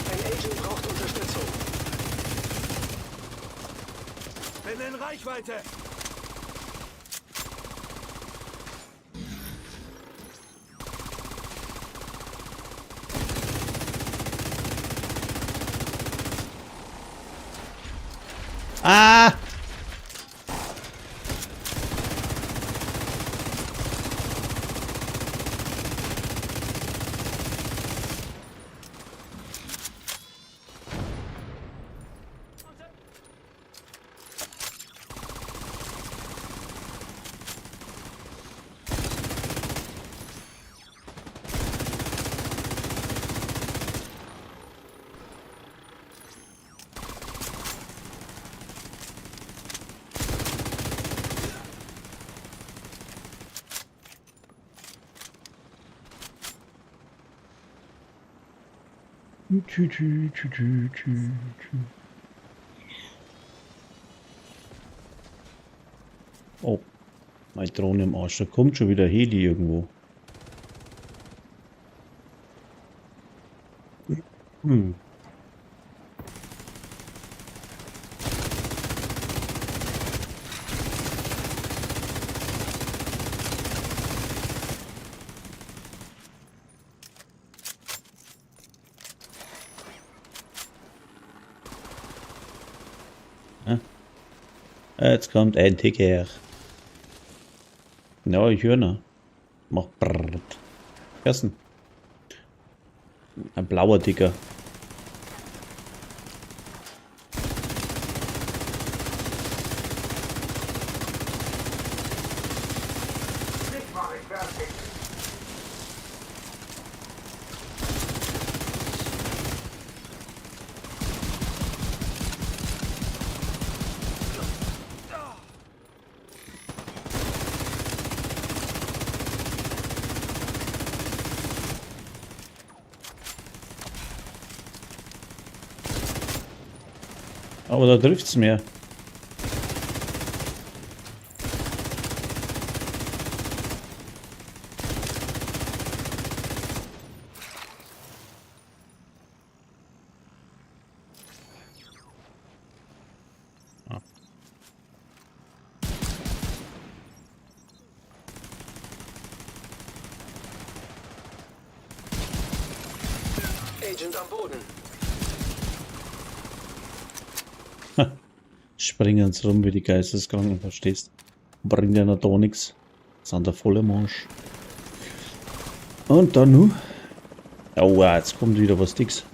Ein Agent braucht Unterstützung. Bin in Reichweite. Ah! Tü, tü, tü, tü, tü, tü. Oh, meine Drohne im Arsch. Da kommt schon wieder Heli irgendwo. Hm. Jetzt kommt ein Ticker. Ja, ich höre noch. Mach brrrt. Ersten. Ein blauer Ticker. Dich mache ich fertig. Aber da trifft's mehr. Agent am Boden. Springen sie rum wie die Geisteskranken, verstehst? Bringt ja noch da nix. Sind da voll im Arsch. Und dann nu. Aua, jetzt kommt wieder was Dicks.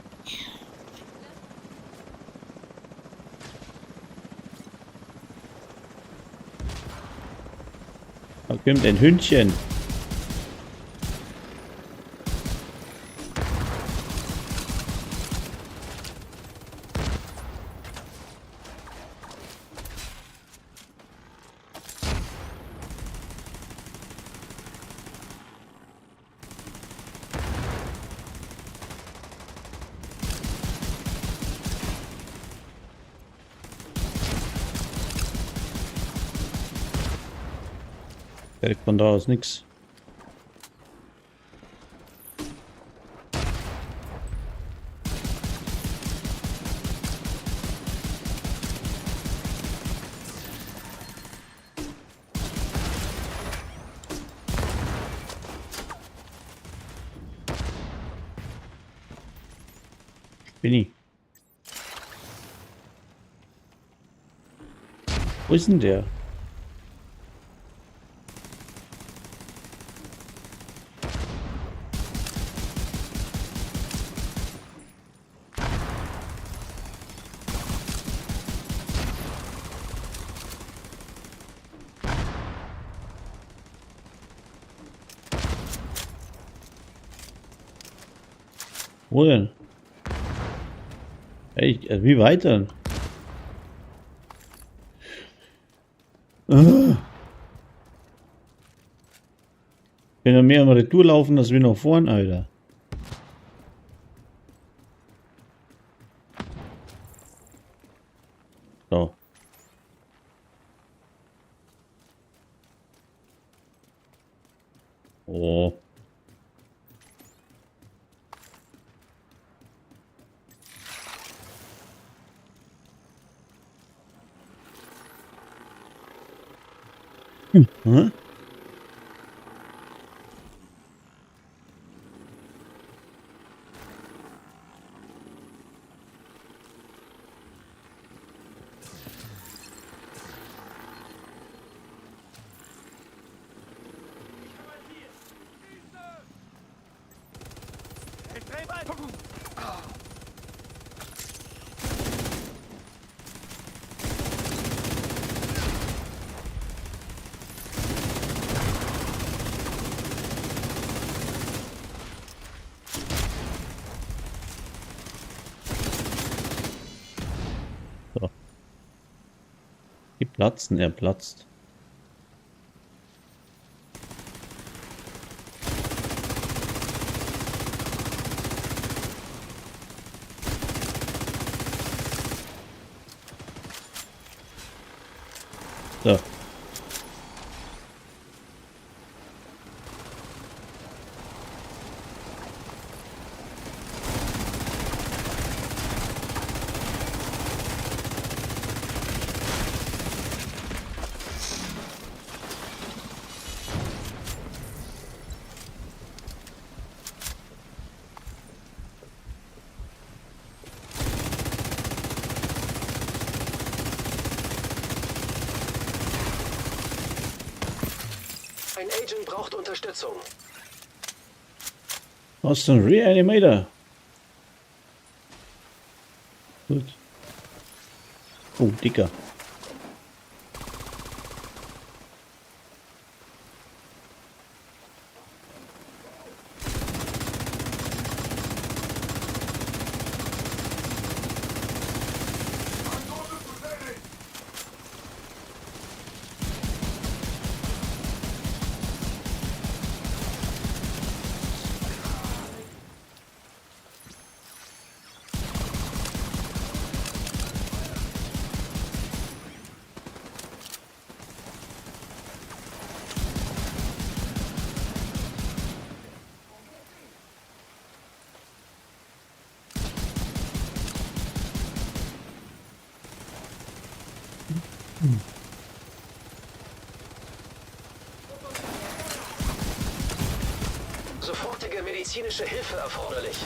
Da kommt ein Hündchen. Kriegt von da aus nix. Bin ich. Wo ist denn der? Wo denn? Hey, wie weiter? Ah. Bin ja mehr am Retour laufen, als wir nach vorn, Alter. So. Oh. Hm? Ich dreh weiter. So. Die platzen, er platzt. So. Ein Agent braucht Unterstützung. Was denn? Reanimator. Gut. Oh, dicker. Sofortige medizinische Hilfe erforderlich.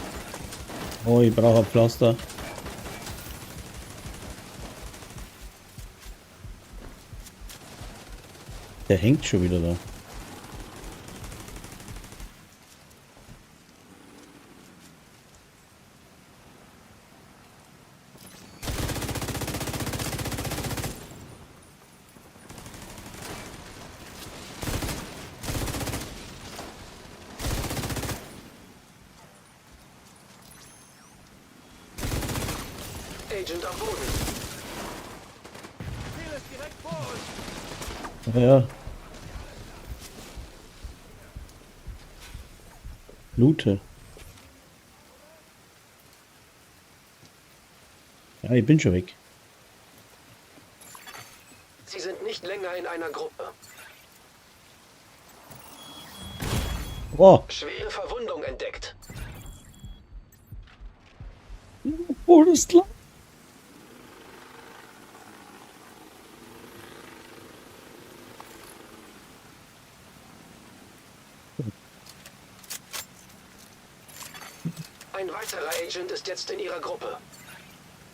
Oh, ich brauche ein Pflaster. Der hängt schon wieder da. Agent am Boden. Ziel ist direkt vor uns. Ja. Lute. Ja, ich bin schon weg. Sie sind nicht länger in einer Gruppe. Oh, Schwere Verwundung entdeckt. oh, das ist klar. Ein weiterer Agent ist jetzt in Ihrer Gruppe.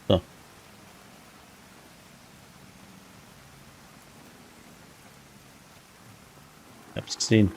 So. Ich hab's gesehen.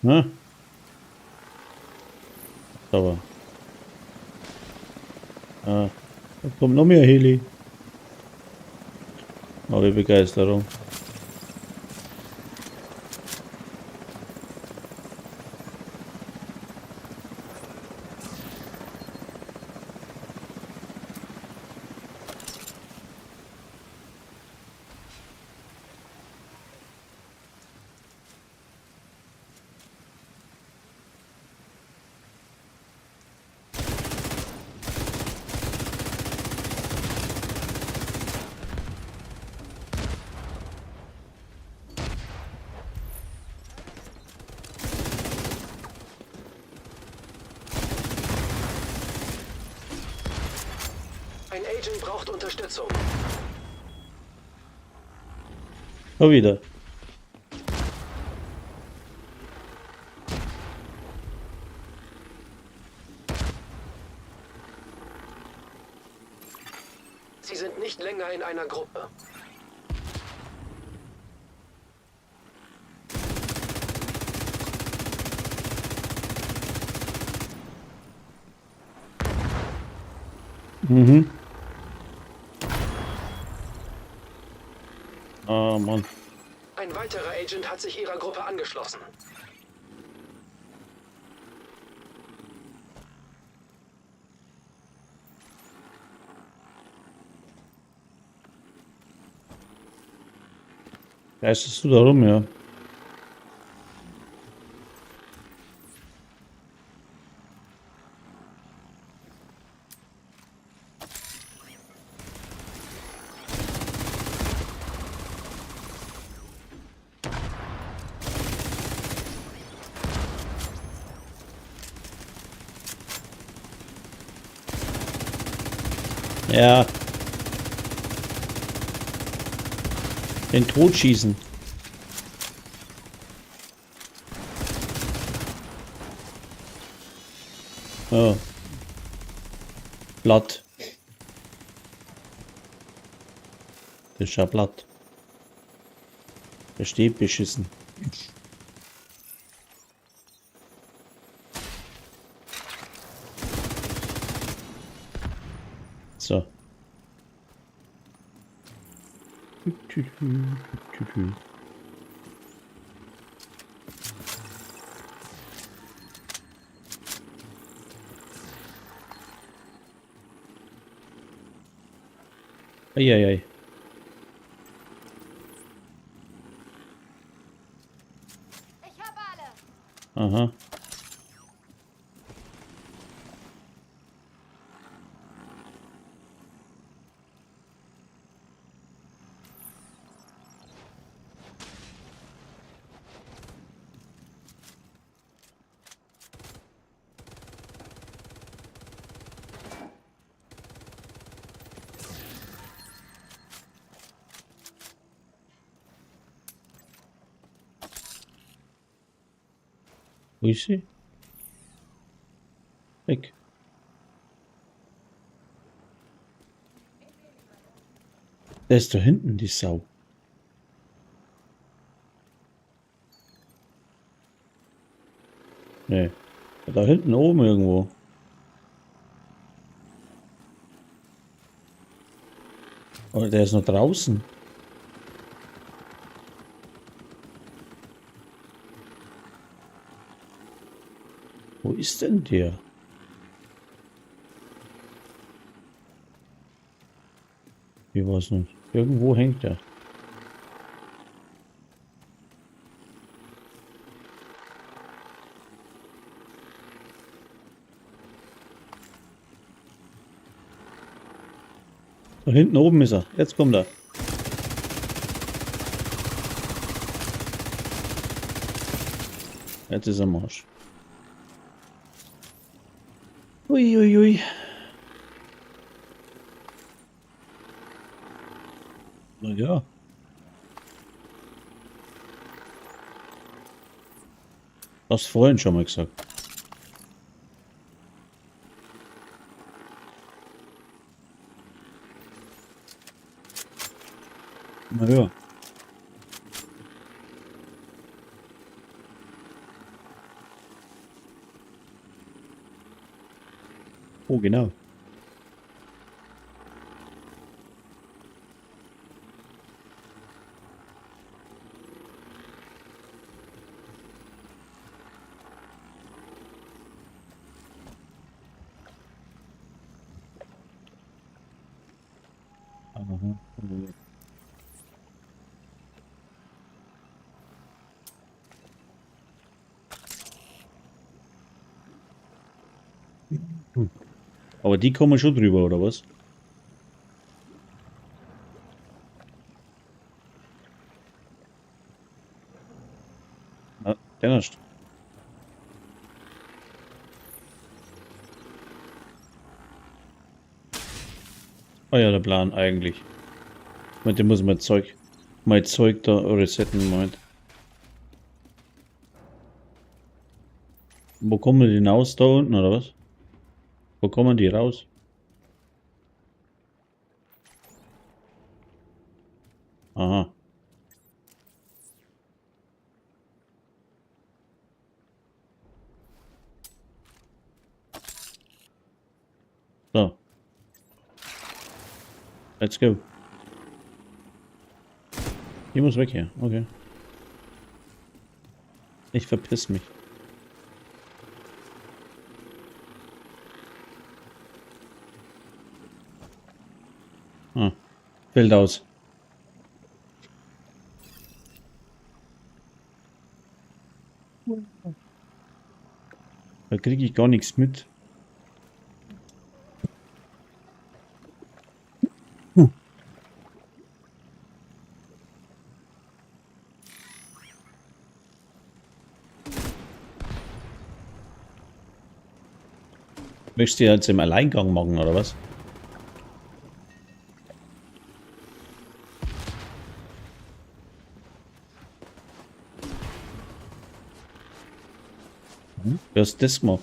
Ne? Aber. Ah, da kommt noch mehr Heli. Aber Begeisterung. Ein Agent braucht Unterstützung. Schon wieder. Sie sind nicht länger in einer Gruppe. Mhm. Ah, Mann. Ein weiterer Agent hat sich ihrer Gruppe angeschlossen. Geisterst du da rum, ja? Ja. Den Tod schießen. Ja. Blatt. Das ist ja platt. Der steht beschissen. So. Eieiei. Ich hab alle. Aha. Wo ist sie? Weg. Der ist da hinten, die Sau. Nee. Da hinten oben irgendwo. Oh, der ist noch draußen. Wo ist denn der? Ich weiß nicht. Irgendwo hängt er. Da hinten oben ist er. Jetzt kommt er. Jetzt ist er am Arsch. Uiuiui. Ui, ui. Na ja. Hast vorhin schon mal gesagt. Na ja. Oh, genau. Aha. Aber die kommen schon drüber, oder was? Na, der nicht. Oh ja, der Plan eigentlich. Mit dem muss ich mein Zeug da resetten, Moment. Wo kommen die hinaus? Da unten, oder was? Wo kommen die raus? Aha. So. Let's go. Ich muss weg hier. Okay. Ich verpiss mich. Ah, fällt aus. Da kriege ich gar nichts mit. Möchtest du jetzt im Alleingang machen, oder was? Hm? Wer ist das gemacht?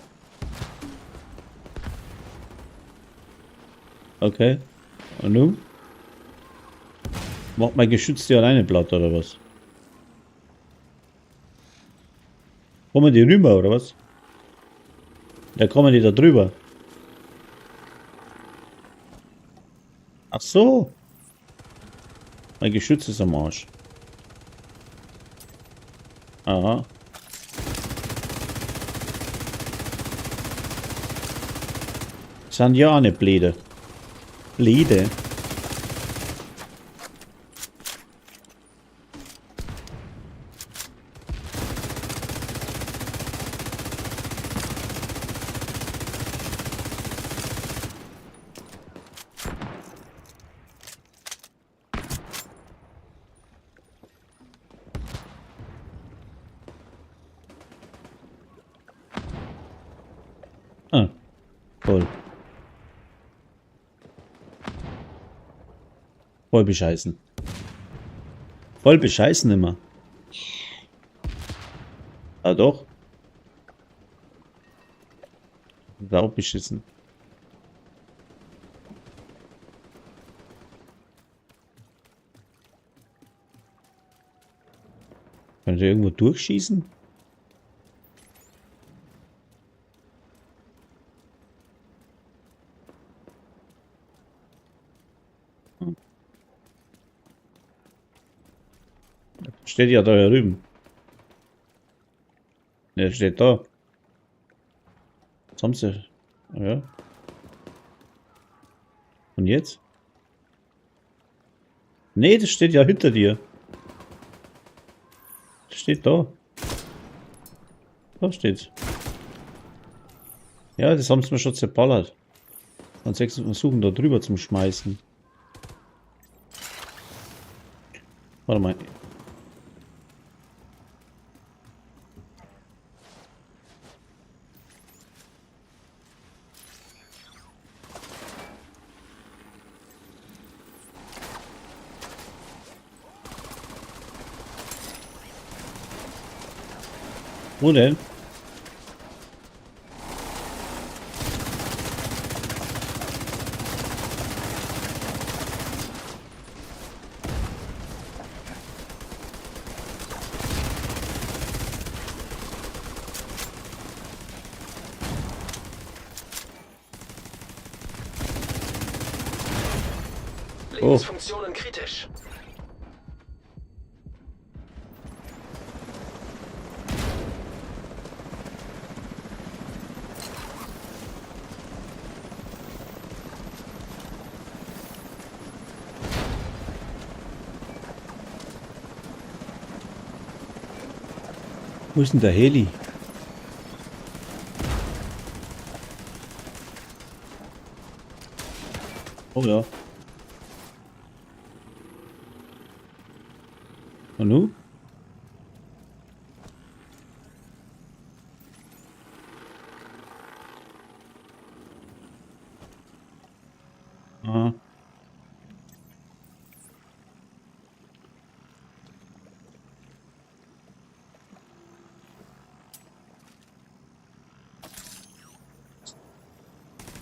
Okay. Und nun? Macht mein Geschütz die alleine platt, oder was? Kommen die rüber, oder was? Da kommen die da drüber. Ach so. Mein Geschütz ist am Arsch. Aha. Sind ja auch nicht blöde. Blöde. Ah, toll. Voll bescheißen. Voll bescheißen immer. Ah doch. Sau beschissen. Kann ich irgendwo durchschießen? Steht ja da drüben. Ne, steht da. Was haben sie? Ja. Und jetzt? Ne, das steht ja hinter dir. Das steht da. Da steht's. Ja, das haben sie mir schon zerballert. Und sechs versuchen da drüber zum Schmeißen. Warte mal. Wo denn? Lebensfunktionen kritisch. Wo ist denn der Heli? Oh ja. Und nu? Aha.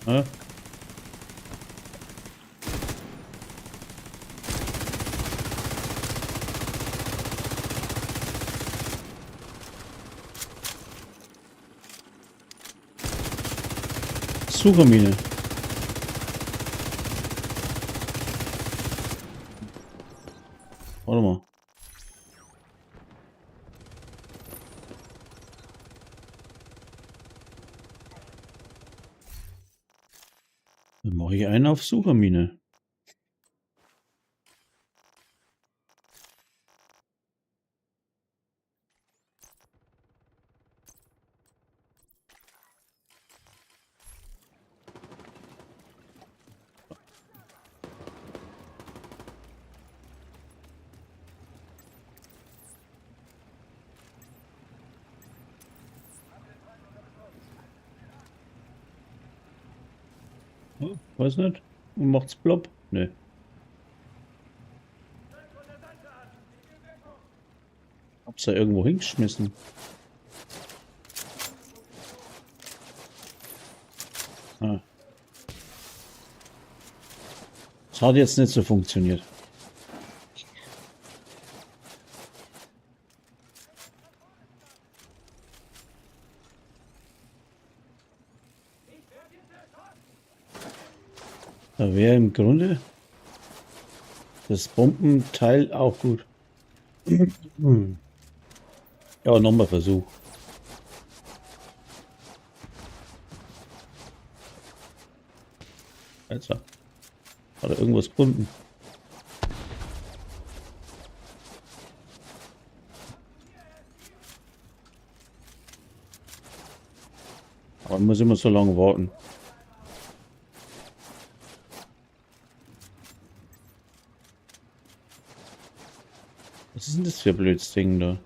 Ja. Suchermine. Warte mal. Dann mache ich einen auf Suchermine. Oh, weiß nicht. Und macht's plopp? Nee. Hab's da irgendwo hingeschmissen. Ah. Das hat jetzt nicht so funktioniert. Da wäre im Grunde das Bombenteil auch gut. Ja, nochmal Versuch. Also, hat er irgendwas gefunden? Aber man muss immer so lange warten. Was ist denn das für ein blödes Ding da?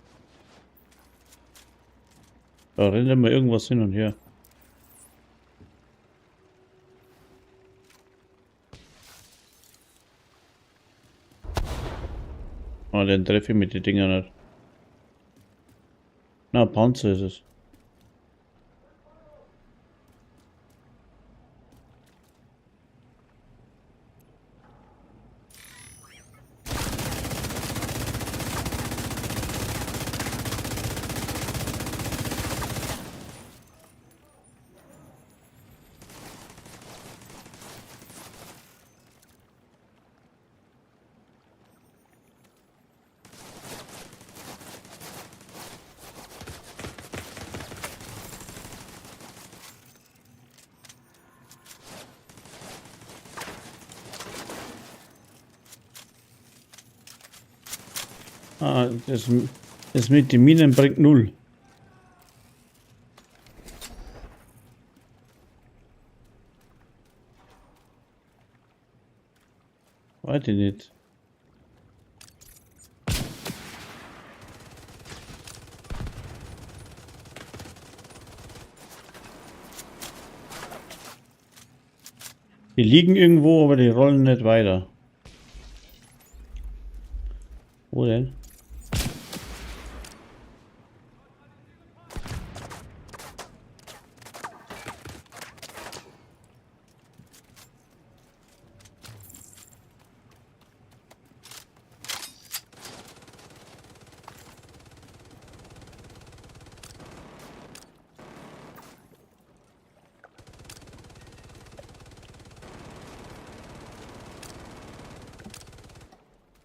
Da rennt immer irgendwas hin und her. Ah, den treffe ich mit den Dingern nicht. Na, Panzer ist es. Ah, das mit den Minen bringt null. Weiß ich nicht. Die liegen irgendwo, aber die rollen nicht weiter. Wo denn?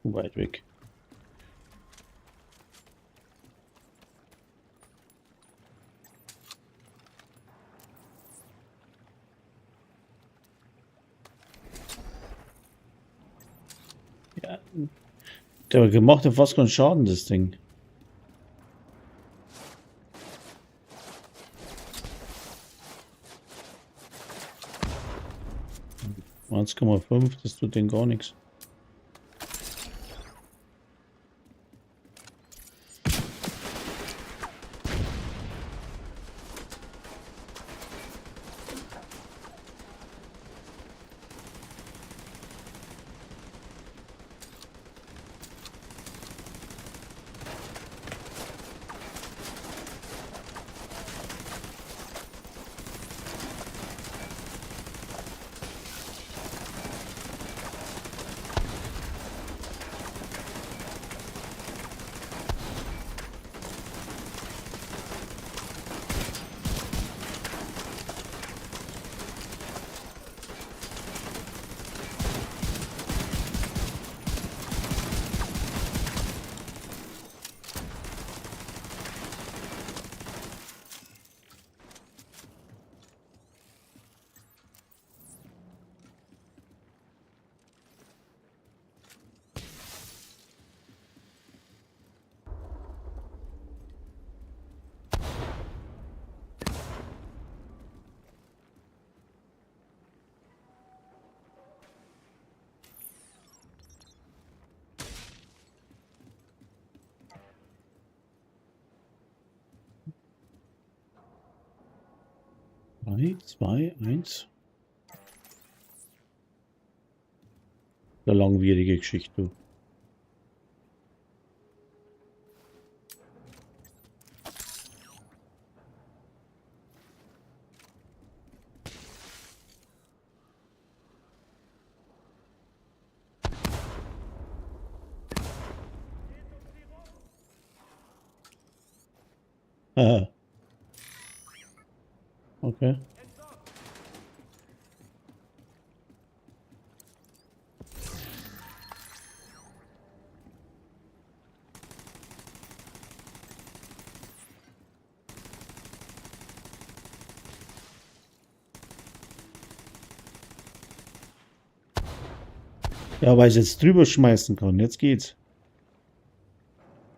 Zu weit weg. Ja, der gemacht hat fast keinen Schaden, das Ding. 1,5, das tut denen gar nichts. 3, 2, 1. Eine langwierige Geschichte, du. Aha. Okay. Ja, weil ich jetzt drüber schmeißen kann. Jetzt geht's.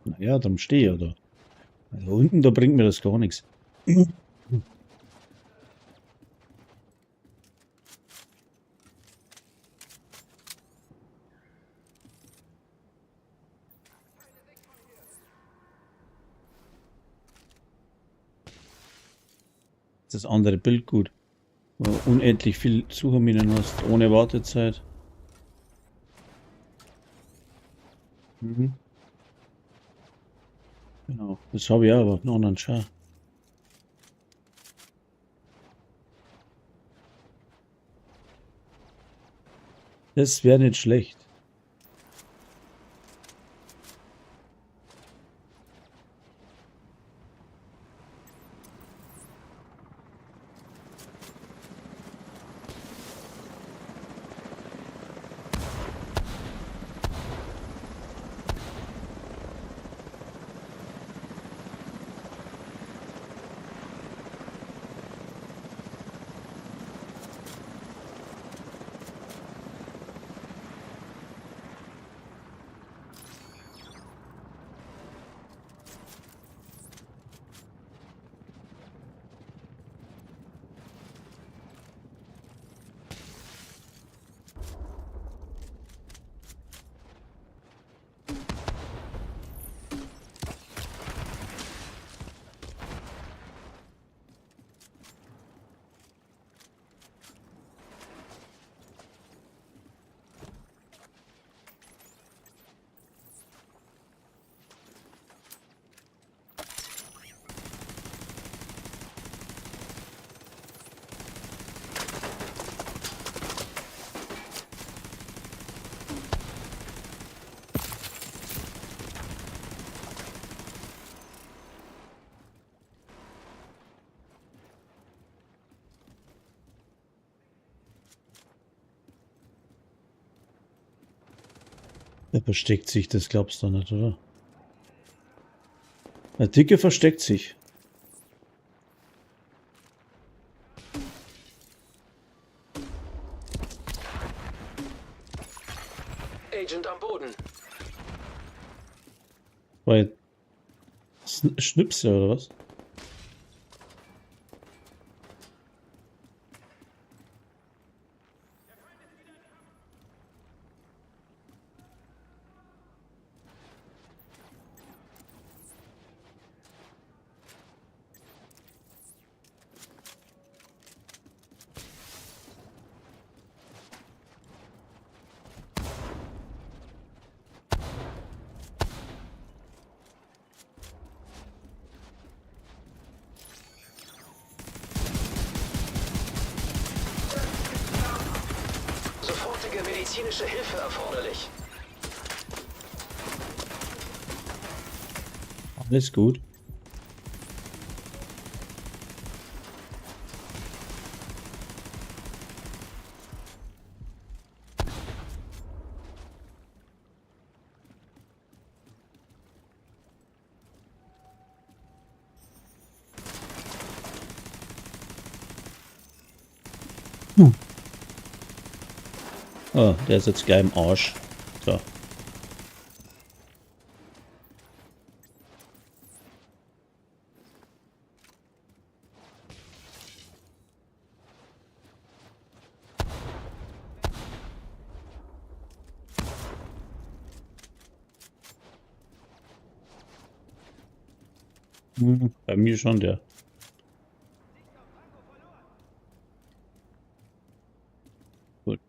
Naja, dann stehe ich da. Also unten, da bringt mir das gar nichts. Das andere Bild gut. Wo du unendlich viel Sucherminen hast, ohne Wartezeit. Mhm. Genau, das habe ich auch, aber auf einen anderen Char. Das wäre nicht schlecht. Der versteckt sich, das glaubst du nicht, oder? Der Dicke versteckt sich. Agent am Boden. Weil Schnipsel oder was? Sofortige medizinische Hilfe erforderlich. Alles gut. Hm. Oh, der ist jetzt gleich im Arsch. So. Bei mir schon der. Gut.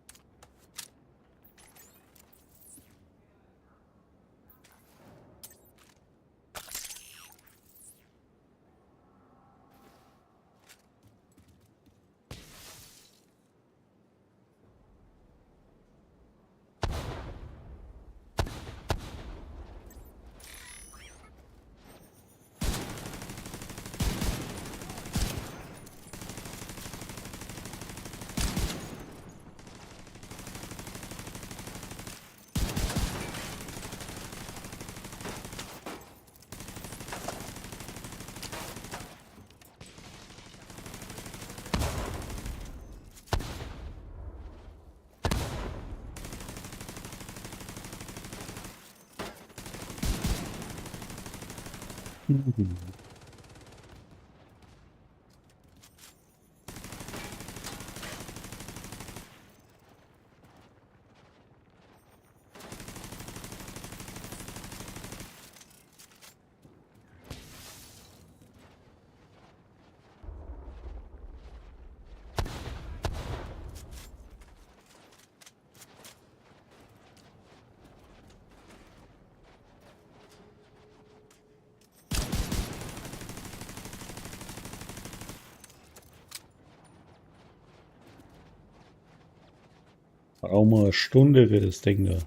Brauchen wir eine Stunde für das Ding da.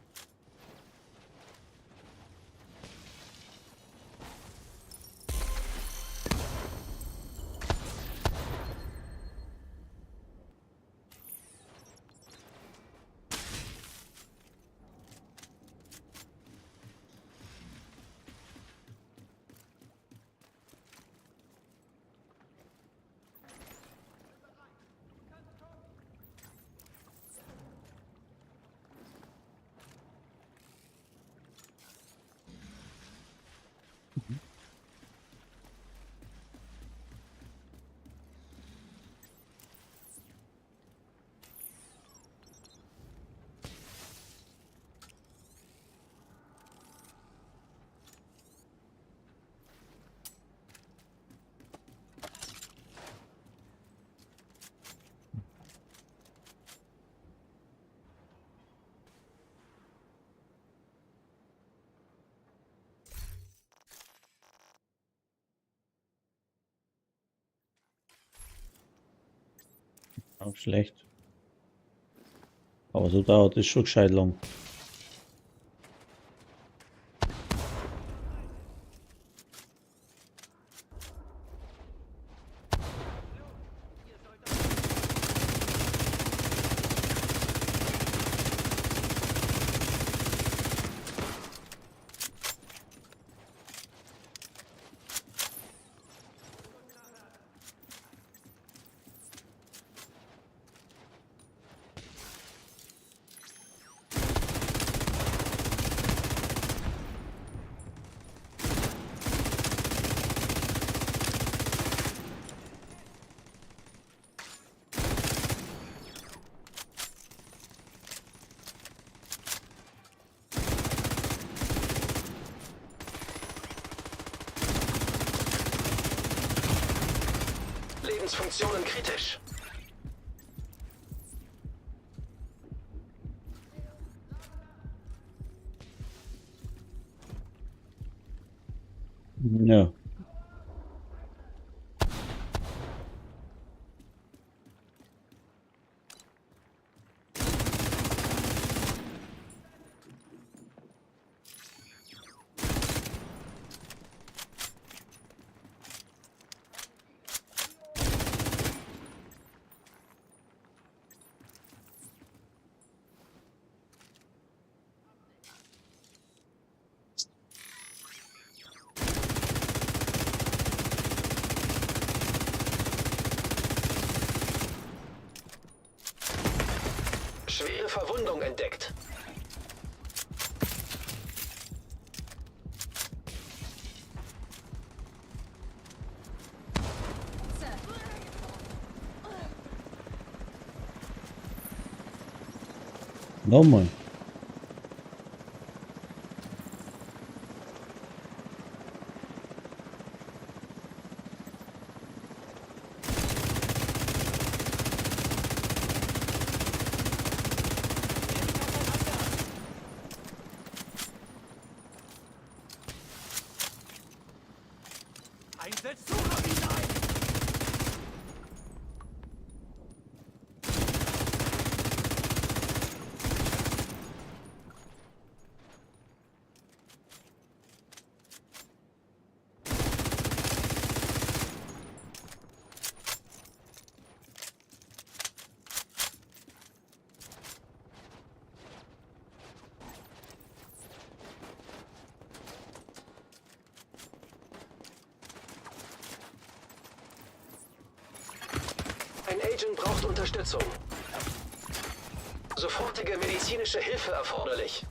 Auch schlecht. Aber so dauert es schon gescheit lang. Lebensfunktionen kritisch. Ja. Schwere Verwundung entdeckt. Nochmal. Einsetz Suchlawine ein! Ein Agent braucht Unterstützung. Sofortige medizinische Hilfe erforderlich.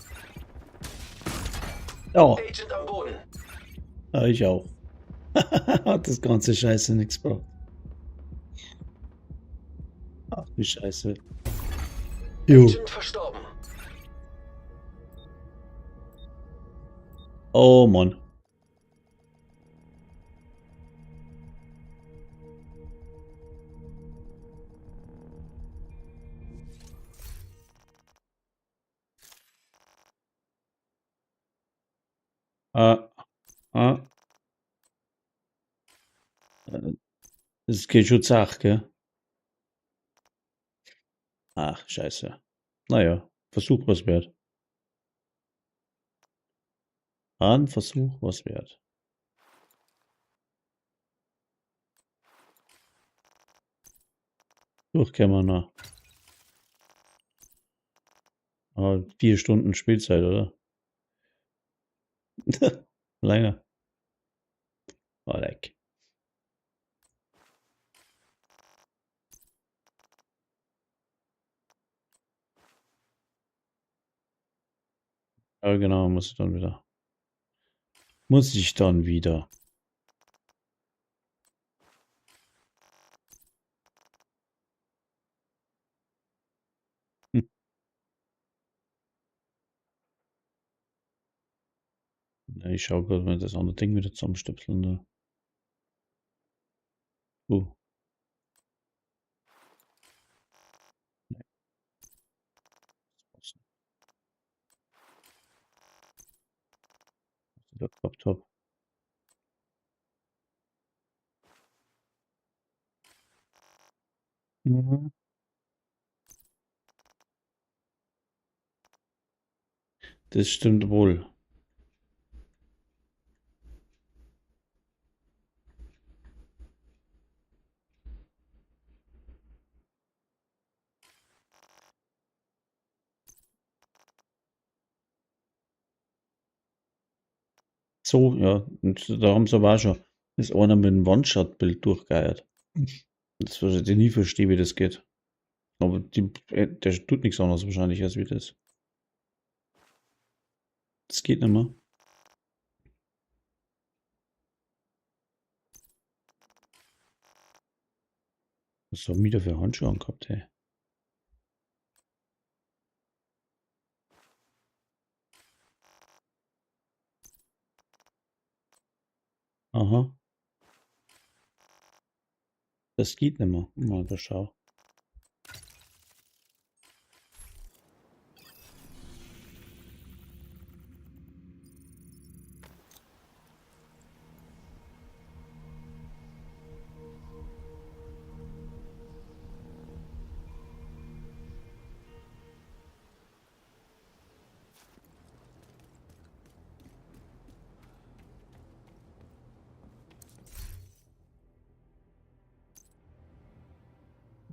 Ja, Agent am Boden. ja, ich auch. Hat das ganze Scheiße nichts gebracht. Ach du Scheiße. Jo. Agent verstorben. Oh Mann. Ah, ah. Es geht schon zach, gell? Ach, scheiße. Naja, Versuch was wert. Ein Versuch was wert. Durchkämmer noch. Aber 4 Stunden Spielzeit, oder? Länger. Oh, leck. Ja, genau, muss ich dann wieder. Muss ich dann wieder. Ja, ich schau grad mal das andere Ding wieder zusammenstöpseln da. Nee. Das passt nicht. Der Laptop. Mhm. Das stimmt wohl. So, ja, und da haben sie aber auch schon ist einer mit einem One-Shot-Bild durchgeiert. Das, was ich nie verstehe, wie das geht. Aber der tut nichts anderes wahrscheinlich als wie das. Das geht nicht mehr. Was haben wir da für Handschuhe angehabt, ey? Aha. Das geht nicht mehr. Mal da schau.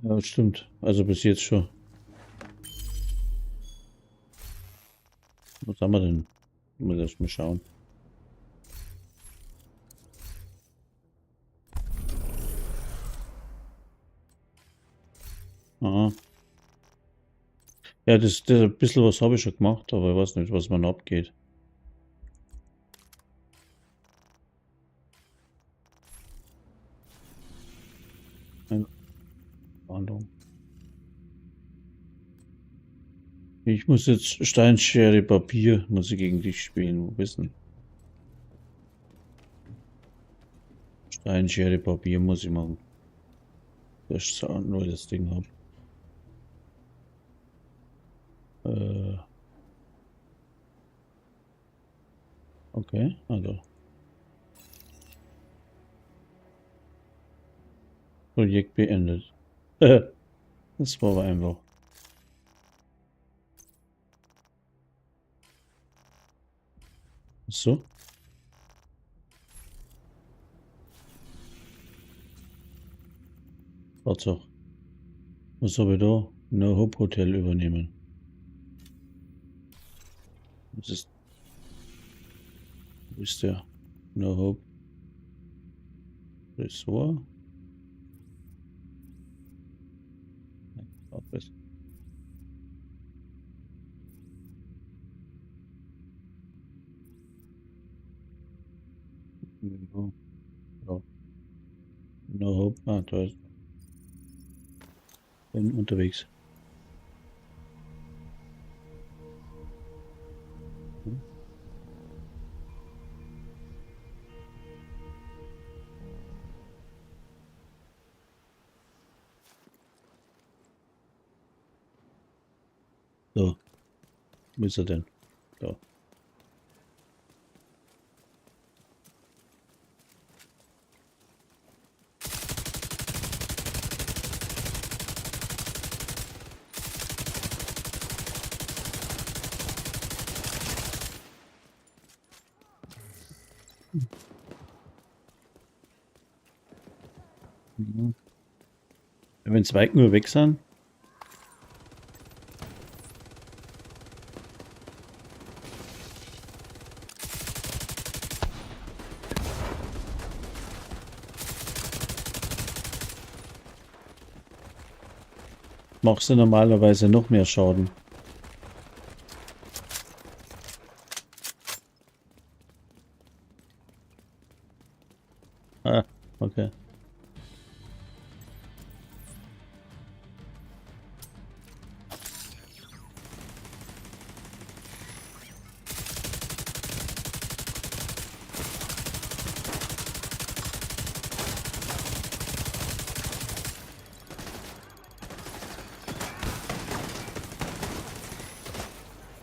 Ja, stimmt. Also bis jetzt schon. Was haben wir denn? Muss erst mal schauen. Aha. Ja, das ein bisschen was habe ich schon gemacht, aber ich weiß nicht, was man abgeht. Warnung. Ich muss jetzt Stein, Schere, Papier, muss ich gegen dich spielen. Wo bist denn? Stein, Schere, Papier muss ich machen. Das ist nur das Ding hab. Okay, also. Projekt beendet. Das war aber einfach. So. Warte. Was habe ich da? No Hope Hotel übernehmen. Was ist. Wo ist der? No Hope. Ressort? No. No. No Hope. Ah, da ist. Bin unterwegs. So. Wo ist er denn? Da. Mhm. Wenn zwei nur weg sind. Machst du normalerweise noch mehr Schaden. Ah, okay.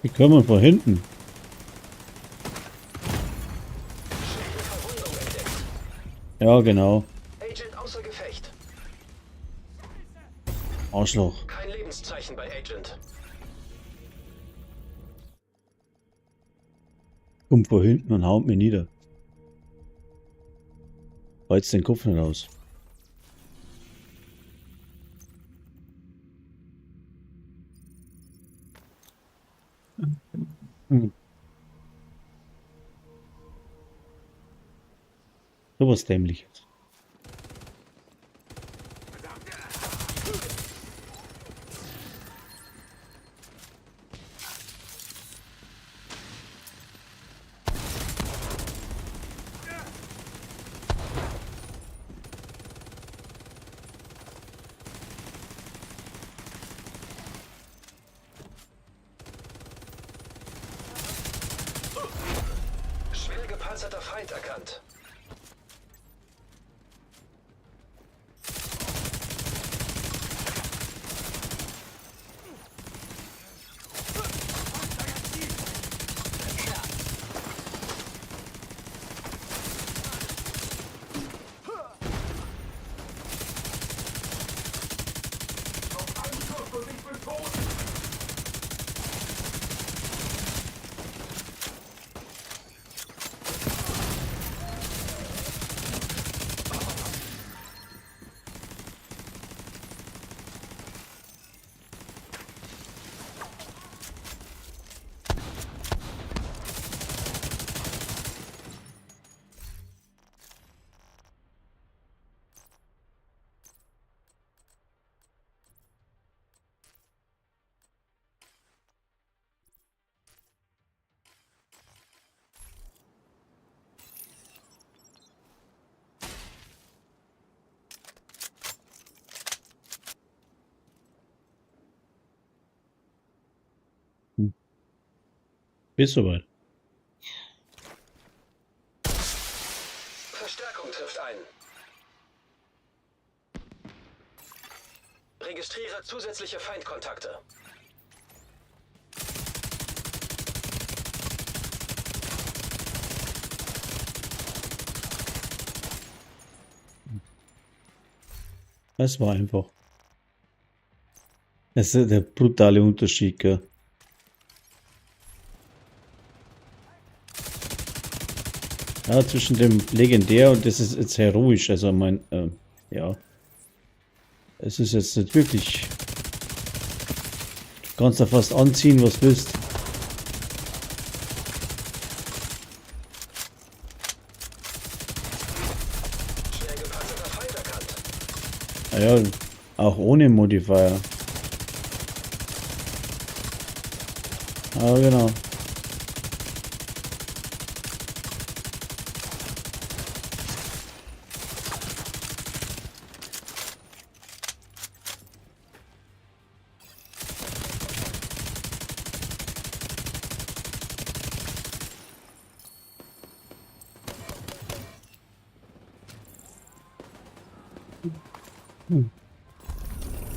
Die kommen von hinten. Ja, genau. Agent außer Gefecht. Arschloch. Kein Lebenszeichen bei Agent. Kommt von hinten und haut mich nieder. Reizt den Kopf nicht aus. Hm. So was Dämliches. Schwer gepanzerter Feind erkannt. Bis soweit. Verstärkung trifft ein. Registriere zusätzliche Feindkontakte. Das war einfach. Das ist der brutale Unterschied, gell? Ja, zwischen dem Legendär und das ist jetzt heroisch, also mein, ja. Es ist jetzt nicht wirklich. Du kannst da fast anziehen, was willst. Schwer gepanzerter Feind erkannt. Naja, auch ohne Modifier. Ah, genau.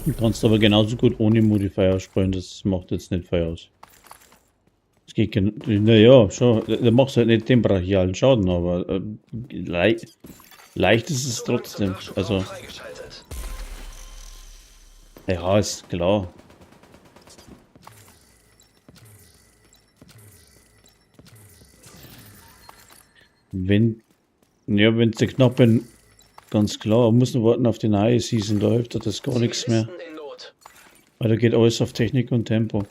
Du kannst aber genauso gut ohne Modifier spielen, das macht jetzt nicht viel aus. Es geht naja, schon, da machst du halt nicht den brachialen Schaden, aber leicht ist es trotzdem. Also, ja, ist klar. Wenn, ja, wenn der knappen, ganz klar, muss noch warten auf die neue Season, da hilft das gar nichts mehr. Weil da geht alles auf Technik und Tempo.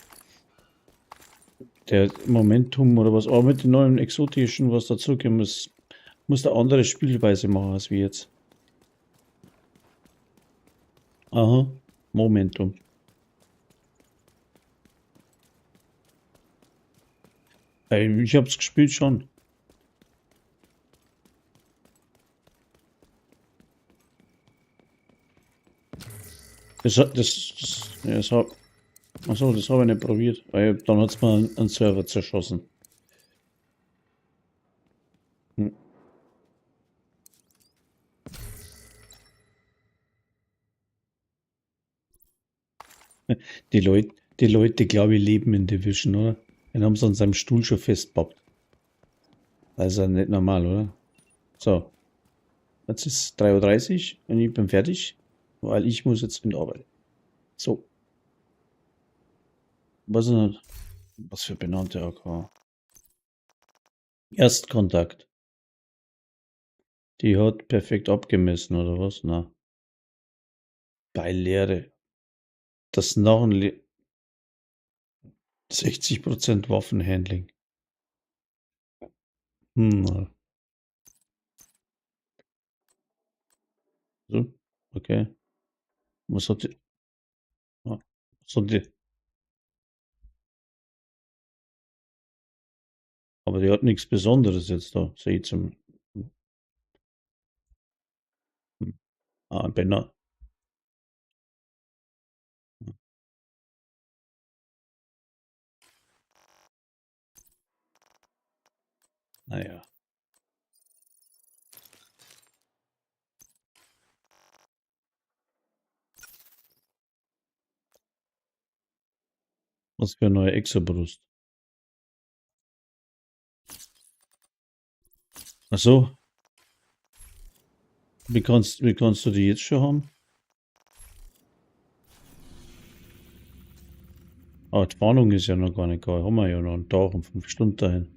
Der Momentum oder was auch mit den neuen exotischen, was dazukommt, muss, muss da andere Spielweise machen als wir jetzt. Aha, Momentum. Ey, ich hab's gespielt schon. Das hat, das, das, ja, das hab, achso, das habe ich nicht probiert, weil dann hat's mal einen Server zerschossen. Hm. Die Leute, glaube ich, leben in Division, oder? Den haben sie an seinem Stuhl schon festpappt. Das ist ja nicht normal, oder? So. Jetzt ist 3:30 Uhr und ich bin fertig, weil ich muss jetzt in die Arbeit. So. Was ist denn? Was für benannte AK? Erstkontakt. Die hat perfekt abgemessen, oder was? Na. Bei Leere. Das noch ein 60% Waffenhandling. So, okay. Was hat die? Ah, was hat die? Aber die hat nichts Besonderes jetzt da, sehe ich zum. Ah, ein Benner. Naja. Was für eine neue Exobrust. Ach so. Wie kannst du die jetzt schon haben? Ah, die Warnung ist ja noch gar nicht da. Haben wir ja noch einen Tag um 5 Stunden dahin.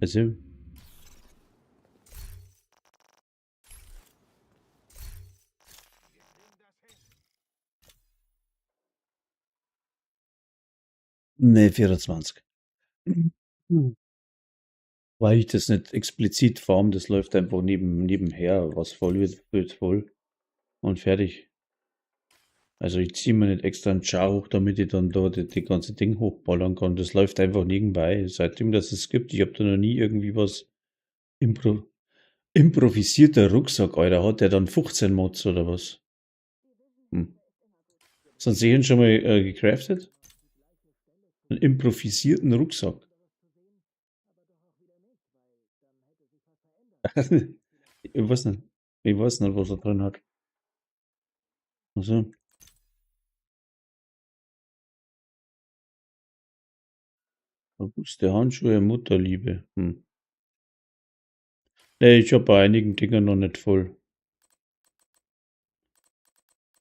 Also. Ne, 24. Weil ich das nicht explizit farm, das läuft einfach nebenher. Was voll wird, wird voll. Und fertig. Also ich ziehe mir nicht extra einen Char hoch, damit ich dann da die ganze Ding hochballern kann. Das läuft einfach nebenbei. Seitdem das es gibt, ich hab da noch nie irgendwie was improvisierter Rucksack, Alter. Hat der dann 15 Mods oder was? Sind sie schon mal gecraftet? Einen improvisierten Rucksack. Ich weiß nicht. Ich weiß nicht, was er drin hat. Also. Robuste Handschuhe, Mutterliebe. Hm. Nee, ich habe bei einigen Dingen noch nicht voll.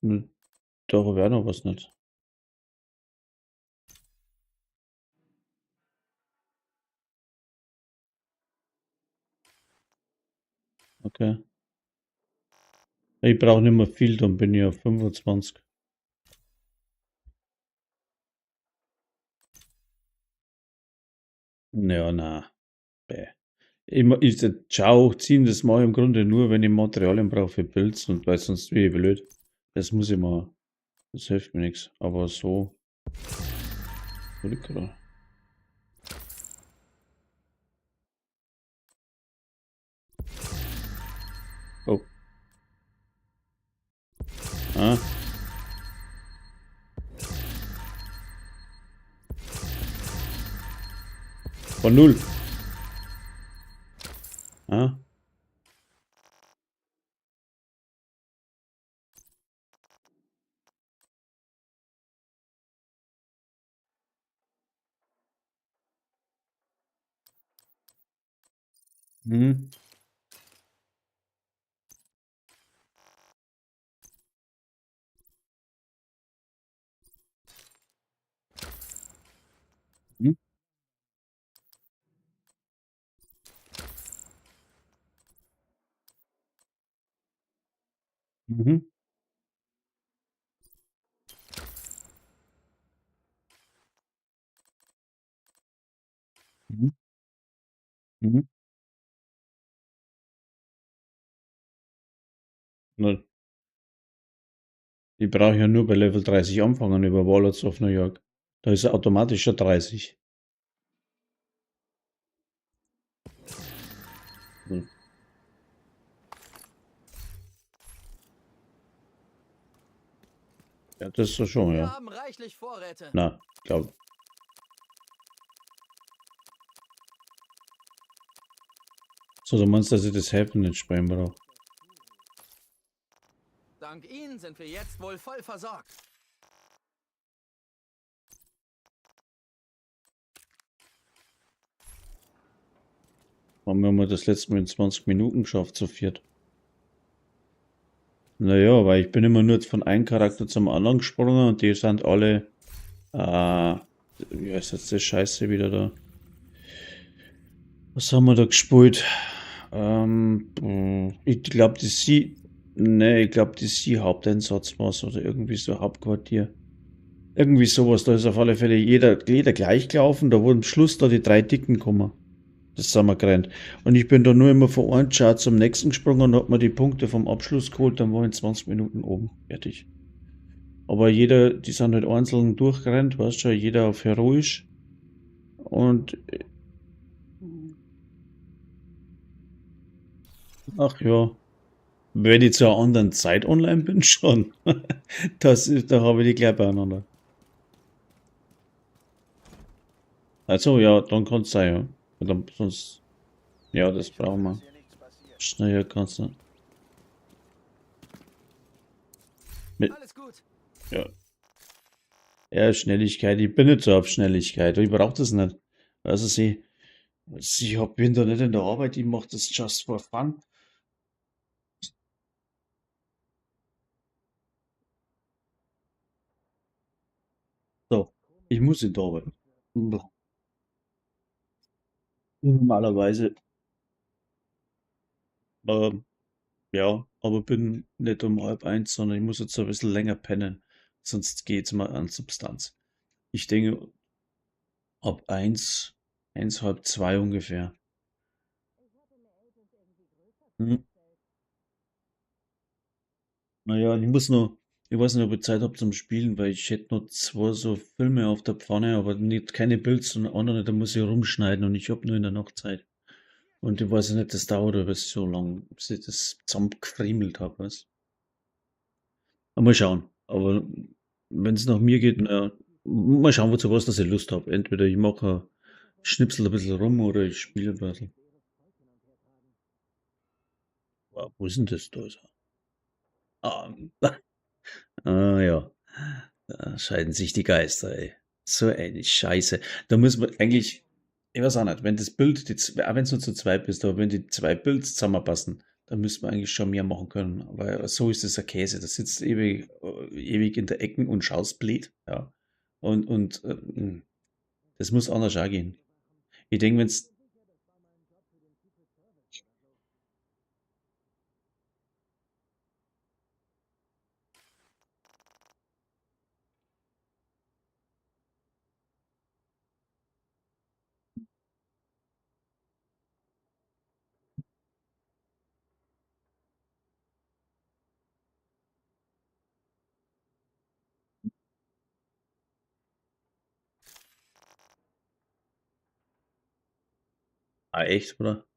Hm, da habe ich auch noch was nicht. Okay. Ich brauche nicht mehr viel, dann bin ich auf 25. Ja, na. Bäh. Ich Ciao hochziehen, das mache ich im Grunde nur, wenn ich Materialien brauche für Pilz und weil sonst bin ich blöd. Das muss ich mal. Das hilft mir nichts. Aber so. Rückkehr. Oh. Ah. Von 0. Ah. Mhm. Mhm. Mhm. Mhm. Mhm. Na, die brauche ich ja nur bei Level 30 anfangen über Warlords of New York. Da ist er automatisch schon 30. Hm. Ja, das ist so schon, Wir ja. haben reichlich Vorräte. Na, glaub. So, du meinst, dass ich das Helfen nicht sprechen brauche? Dank Ihnen sind wir jetzt wohl voll versorgt. Haben wir mal das letzte Mal in 20 Minuten geschafft, zu viert. Naja, weil ich bin immer nur von einem Charakter zum anderen gesprungen und die sind alle, wie heißt jetzt das Scheiße wieder da? Was haben wir da gespielt? Ich glaube, die Sie, ne, ich glaube, die Sie Haupteinsatz war's oder irgendwie so Hauptquartier. Irgendwie sowas, da ist auf alle Fälle jeder gleich gelaufen, da wurden am Schluss da die 3 Dicken gekommen. Das sind wir gerannt. Und ich bin da nur immer von einem Chart zum nächsten gesprungen und hab mir die Punkte vom Abschluss geholt, dann war ich in 20 Minuten oben. Fertig. Aber jeder, die sind halt einzeln durchgerannt, weißt schon, jeder auf heroisch. Und ach ja, wenn ich zu einer anderen Zeit online bin, schon. Da habe ich die gleich beieinander. Also ja, dann kann's sein, ja. Dann, sonst, ja, das brauchen wir. Schneller kannst du. Mit, Alles gut. Ja. Ja, Schnelligkeit. Ich bin nicht so auf Schnelligkeit. Ich brauch das nicht. Also ich bin da nicht in der Arbeit, ich mach das just for fun. So, ich muss in der Arbeit. Normalerweise. Ja, aber bin nicht um 12:30, sondern ich muss jetzt ein bisschen länger pennen. Sonst geht's mal an Substanz. Ich denke, ab 1, 1, halb zwei ungefähr. Naja, ich muss noch, ich weiß nicht, ob ich Zeit hab zum Spielen, weil ich hätte noch 2 so Filme auf der Pfanne, aber nicht, keine Bilder, sondern andere, da muss ich rumschneiden und ich hab nur in der Nacht Zeit. Und ich weiß nicht, das dauert aber so lang, bis ich das zusammengefriemelt hab, weißt du? Mal schauen. Aber wenn's nach mir geht, naja, Mal schauen, wozu was, dass ich Lust habe. Entweder ich mache Schnipsel ein bisschen rum oder ich spiele ein bisschen. Wow, wo ist denn das da? Ah, ah ja. Da scheiden sich die Geister, ey. So eine Scheiße. Da muss man eigentlich, ich weiß auch nicht, wenn das Bild, die, auch wenn es nur zu zweit bist, aber wenn die zwei Builds zusammenpassen, dann müsste man eigentlich schon mehr machen können. Weil so ist das ein Käse. Da sitzt ewig, ewig in der Ecken und schaust blöd. Ja. Und das muss anders auch gehen. Ich denke, wenn es. Ah, echt, oder?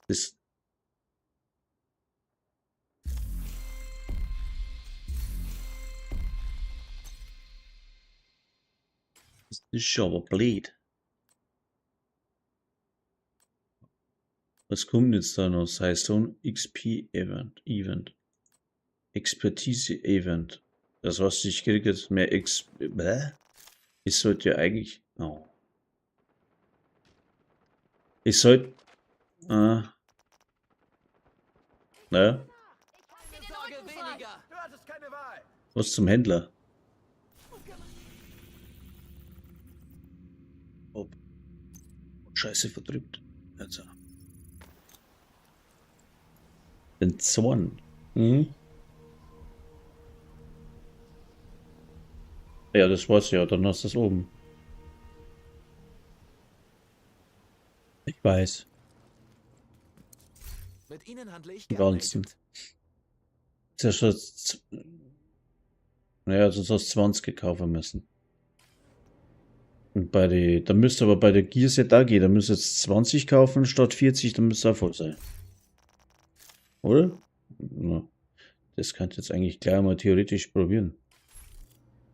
Das. Das ist schon aber blöd. Was kommt jetzt da noch? Saison XP Event. Event. Expertise Event. Das heißt, ich kriege jetzt mehr X. Bäh? Ich sollte ja eigentlich. Oh. Ich sollte. Naja. Was zum Händler? Oh. Scheiße verdrückt. Also. Den Zorn. Mhm. Ja, das war's ja. Dann hast du das oben. Ich weiß. Mit Ihnen handle ich gerne. Ganzen. Ist ja schon. Naja, sonst hast du 20 kaufen müssen. Und bei die. Da müsste aber bei der Gear Set da gehen. Da müsst ihr jetzt 20 kaufen statt 40, dann müsste auch voll sein. Oder? Na, das könnt ihr jetzt eigentlich gleich mal theoretisch probieren.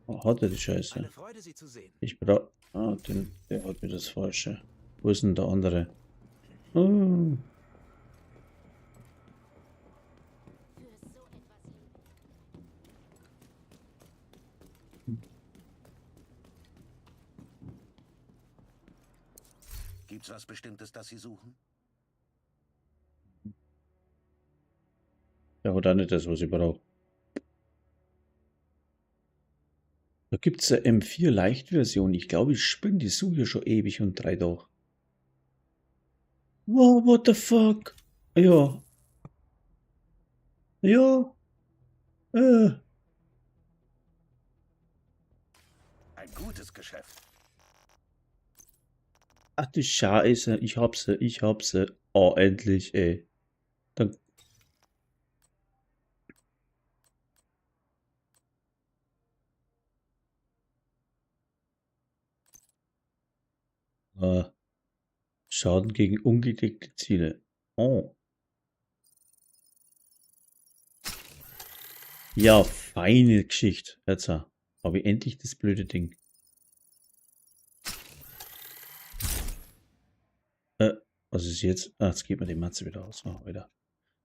Oh, hat er die Scheiße. Eine Freude, Sie zu sehen. Ich brauch. Ah, den, der hat mir das Falsche. Wo ist denn der andere? Oh. Gibt's was Bestimmtes, das Sie suchen? Ja, oder nicht das, was ich brauche. Da gibt es eine M4 Leichtversion. Ich glaube, ich spinne, die suche ich schon ewig und 3 Tage. Wow, what the fuck? Ja. Ja. Ein gutes Geschäft. Ach du Scheiße, ich hab sie, ich hab sie. Oh, endlich, ey. Dann. Schaden gegen ungedeckte Ziele. Oh. Ja, feine Geschichte. Jetzt habe ich endlich das blöde Ding. Was ist jetzt? Ah, jetzt geht mir die Matze wieder aus. Oh, wieder.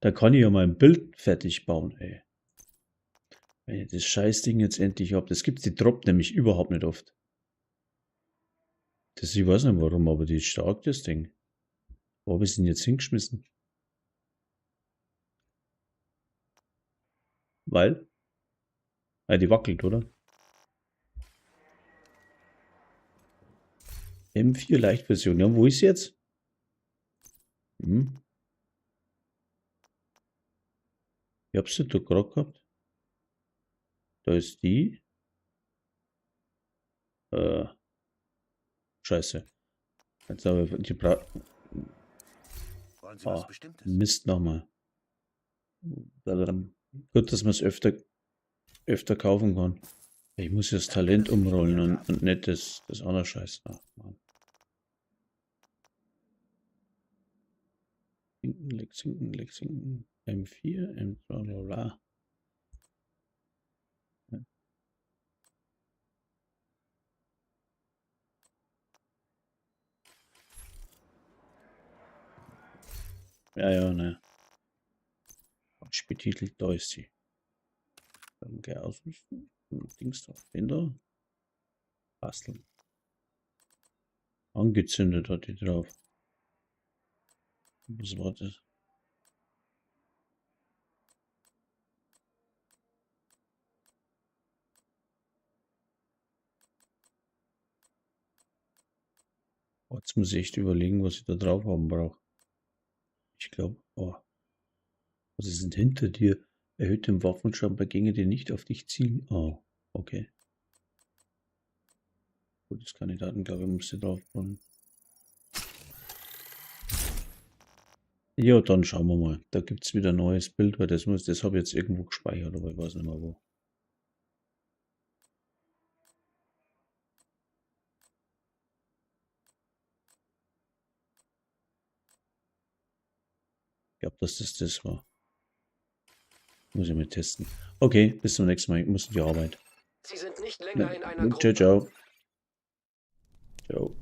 Da kann ich ja mal ein Bild fertig bauen, ey. Wenn ich das Scheißding jetzt endlich hab. Das gibt's, die droppt nämlich überhaupt nicht oft. Das, ich weiß nicht warum, aber die ist stark, das Ding. Wo hab ich denn jetzt hingeschmissen? Weil? Ah, die wackelt, oder? M4 Leichtversion. Ja, wo ist sie jetzt? Hm. Ich hab's ja da gerade gehabt. Da ist die. Scheiße. Jetzt habe ich die Wollen Sie was Bestimmtes? Mist nochmal. Gut, dass man es öfter kaufen kann. Ich muss das Talent umrollen und nicht das andere Scheiß. Ach, Mann. Lexington, Lexington, M4, M bla bla bla. Ja, ja, ne. Betitelt, da ist sie. Dann geh ausrüsten. Dings da. Den da. Basteln. Angezündet hat die drauf. Was war das? Oh, jetzt muss ich echt überlegen, was ich da drauf haben brauche. Ich glaube, oh. Was ist denn hinter dir? Erhöht den Waffenschaden bei Gegnern, die nicht auf dich zielen. Oh, okay. Gut, das Kandidaten, glaube ich, musste drauf bauen. Ja, dann schauen wir mal. Da gibt es wieder ein neues Bild, weil das habe ich jetzt irgendwo gespeichert, aber ich weiß nicht mehr wo. Ich glaube, dass das das war. Muss ich mal testen. Okay, bis zum nächsten Mal. Ich muss in die Arbeit. Sie sind nicht länger in einer Ciao, Gruppe. ciao. Ciao.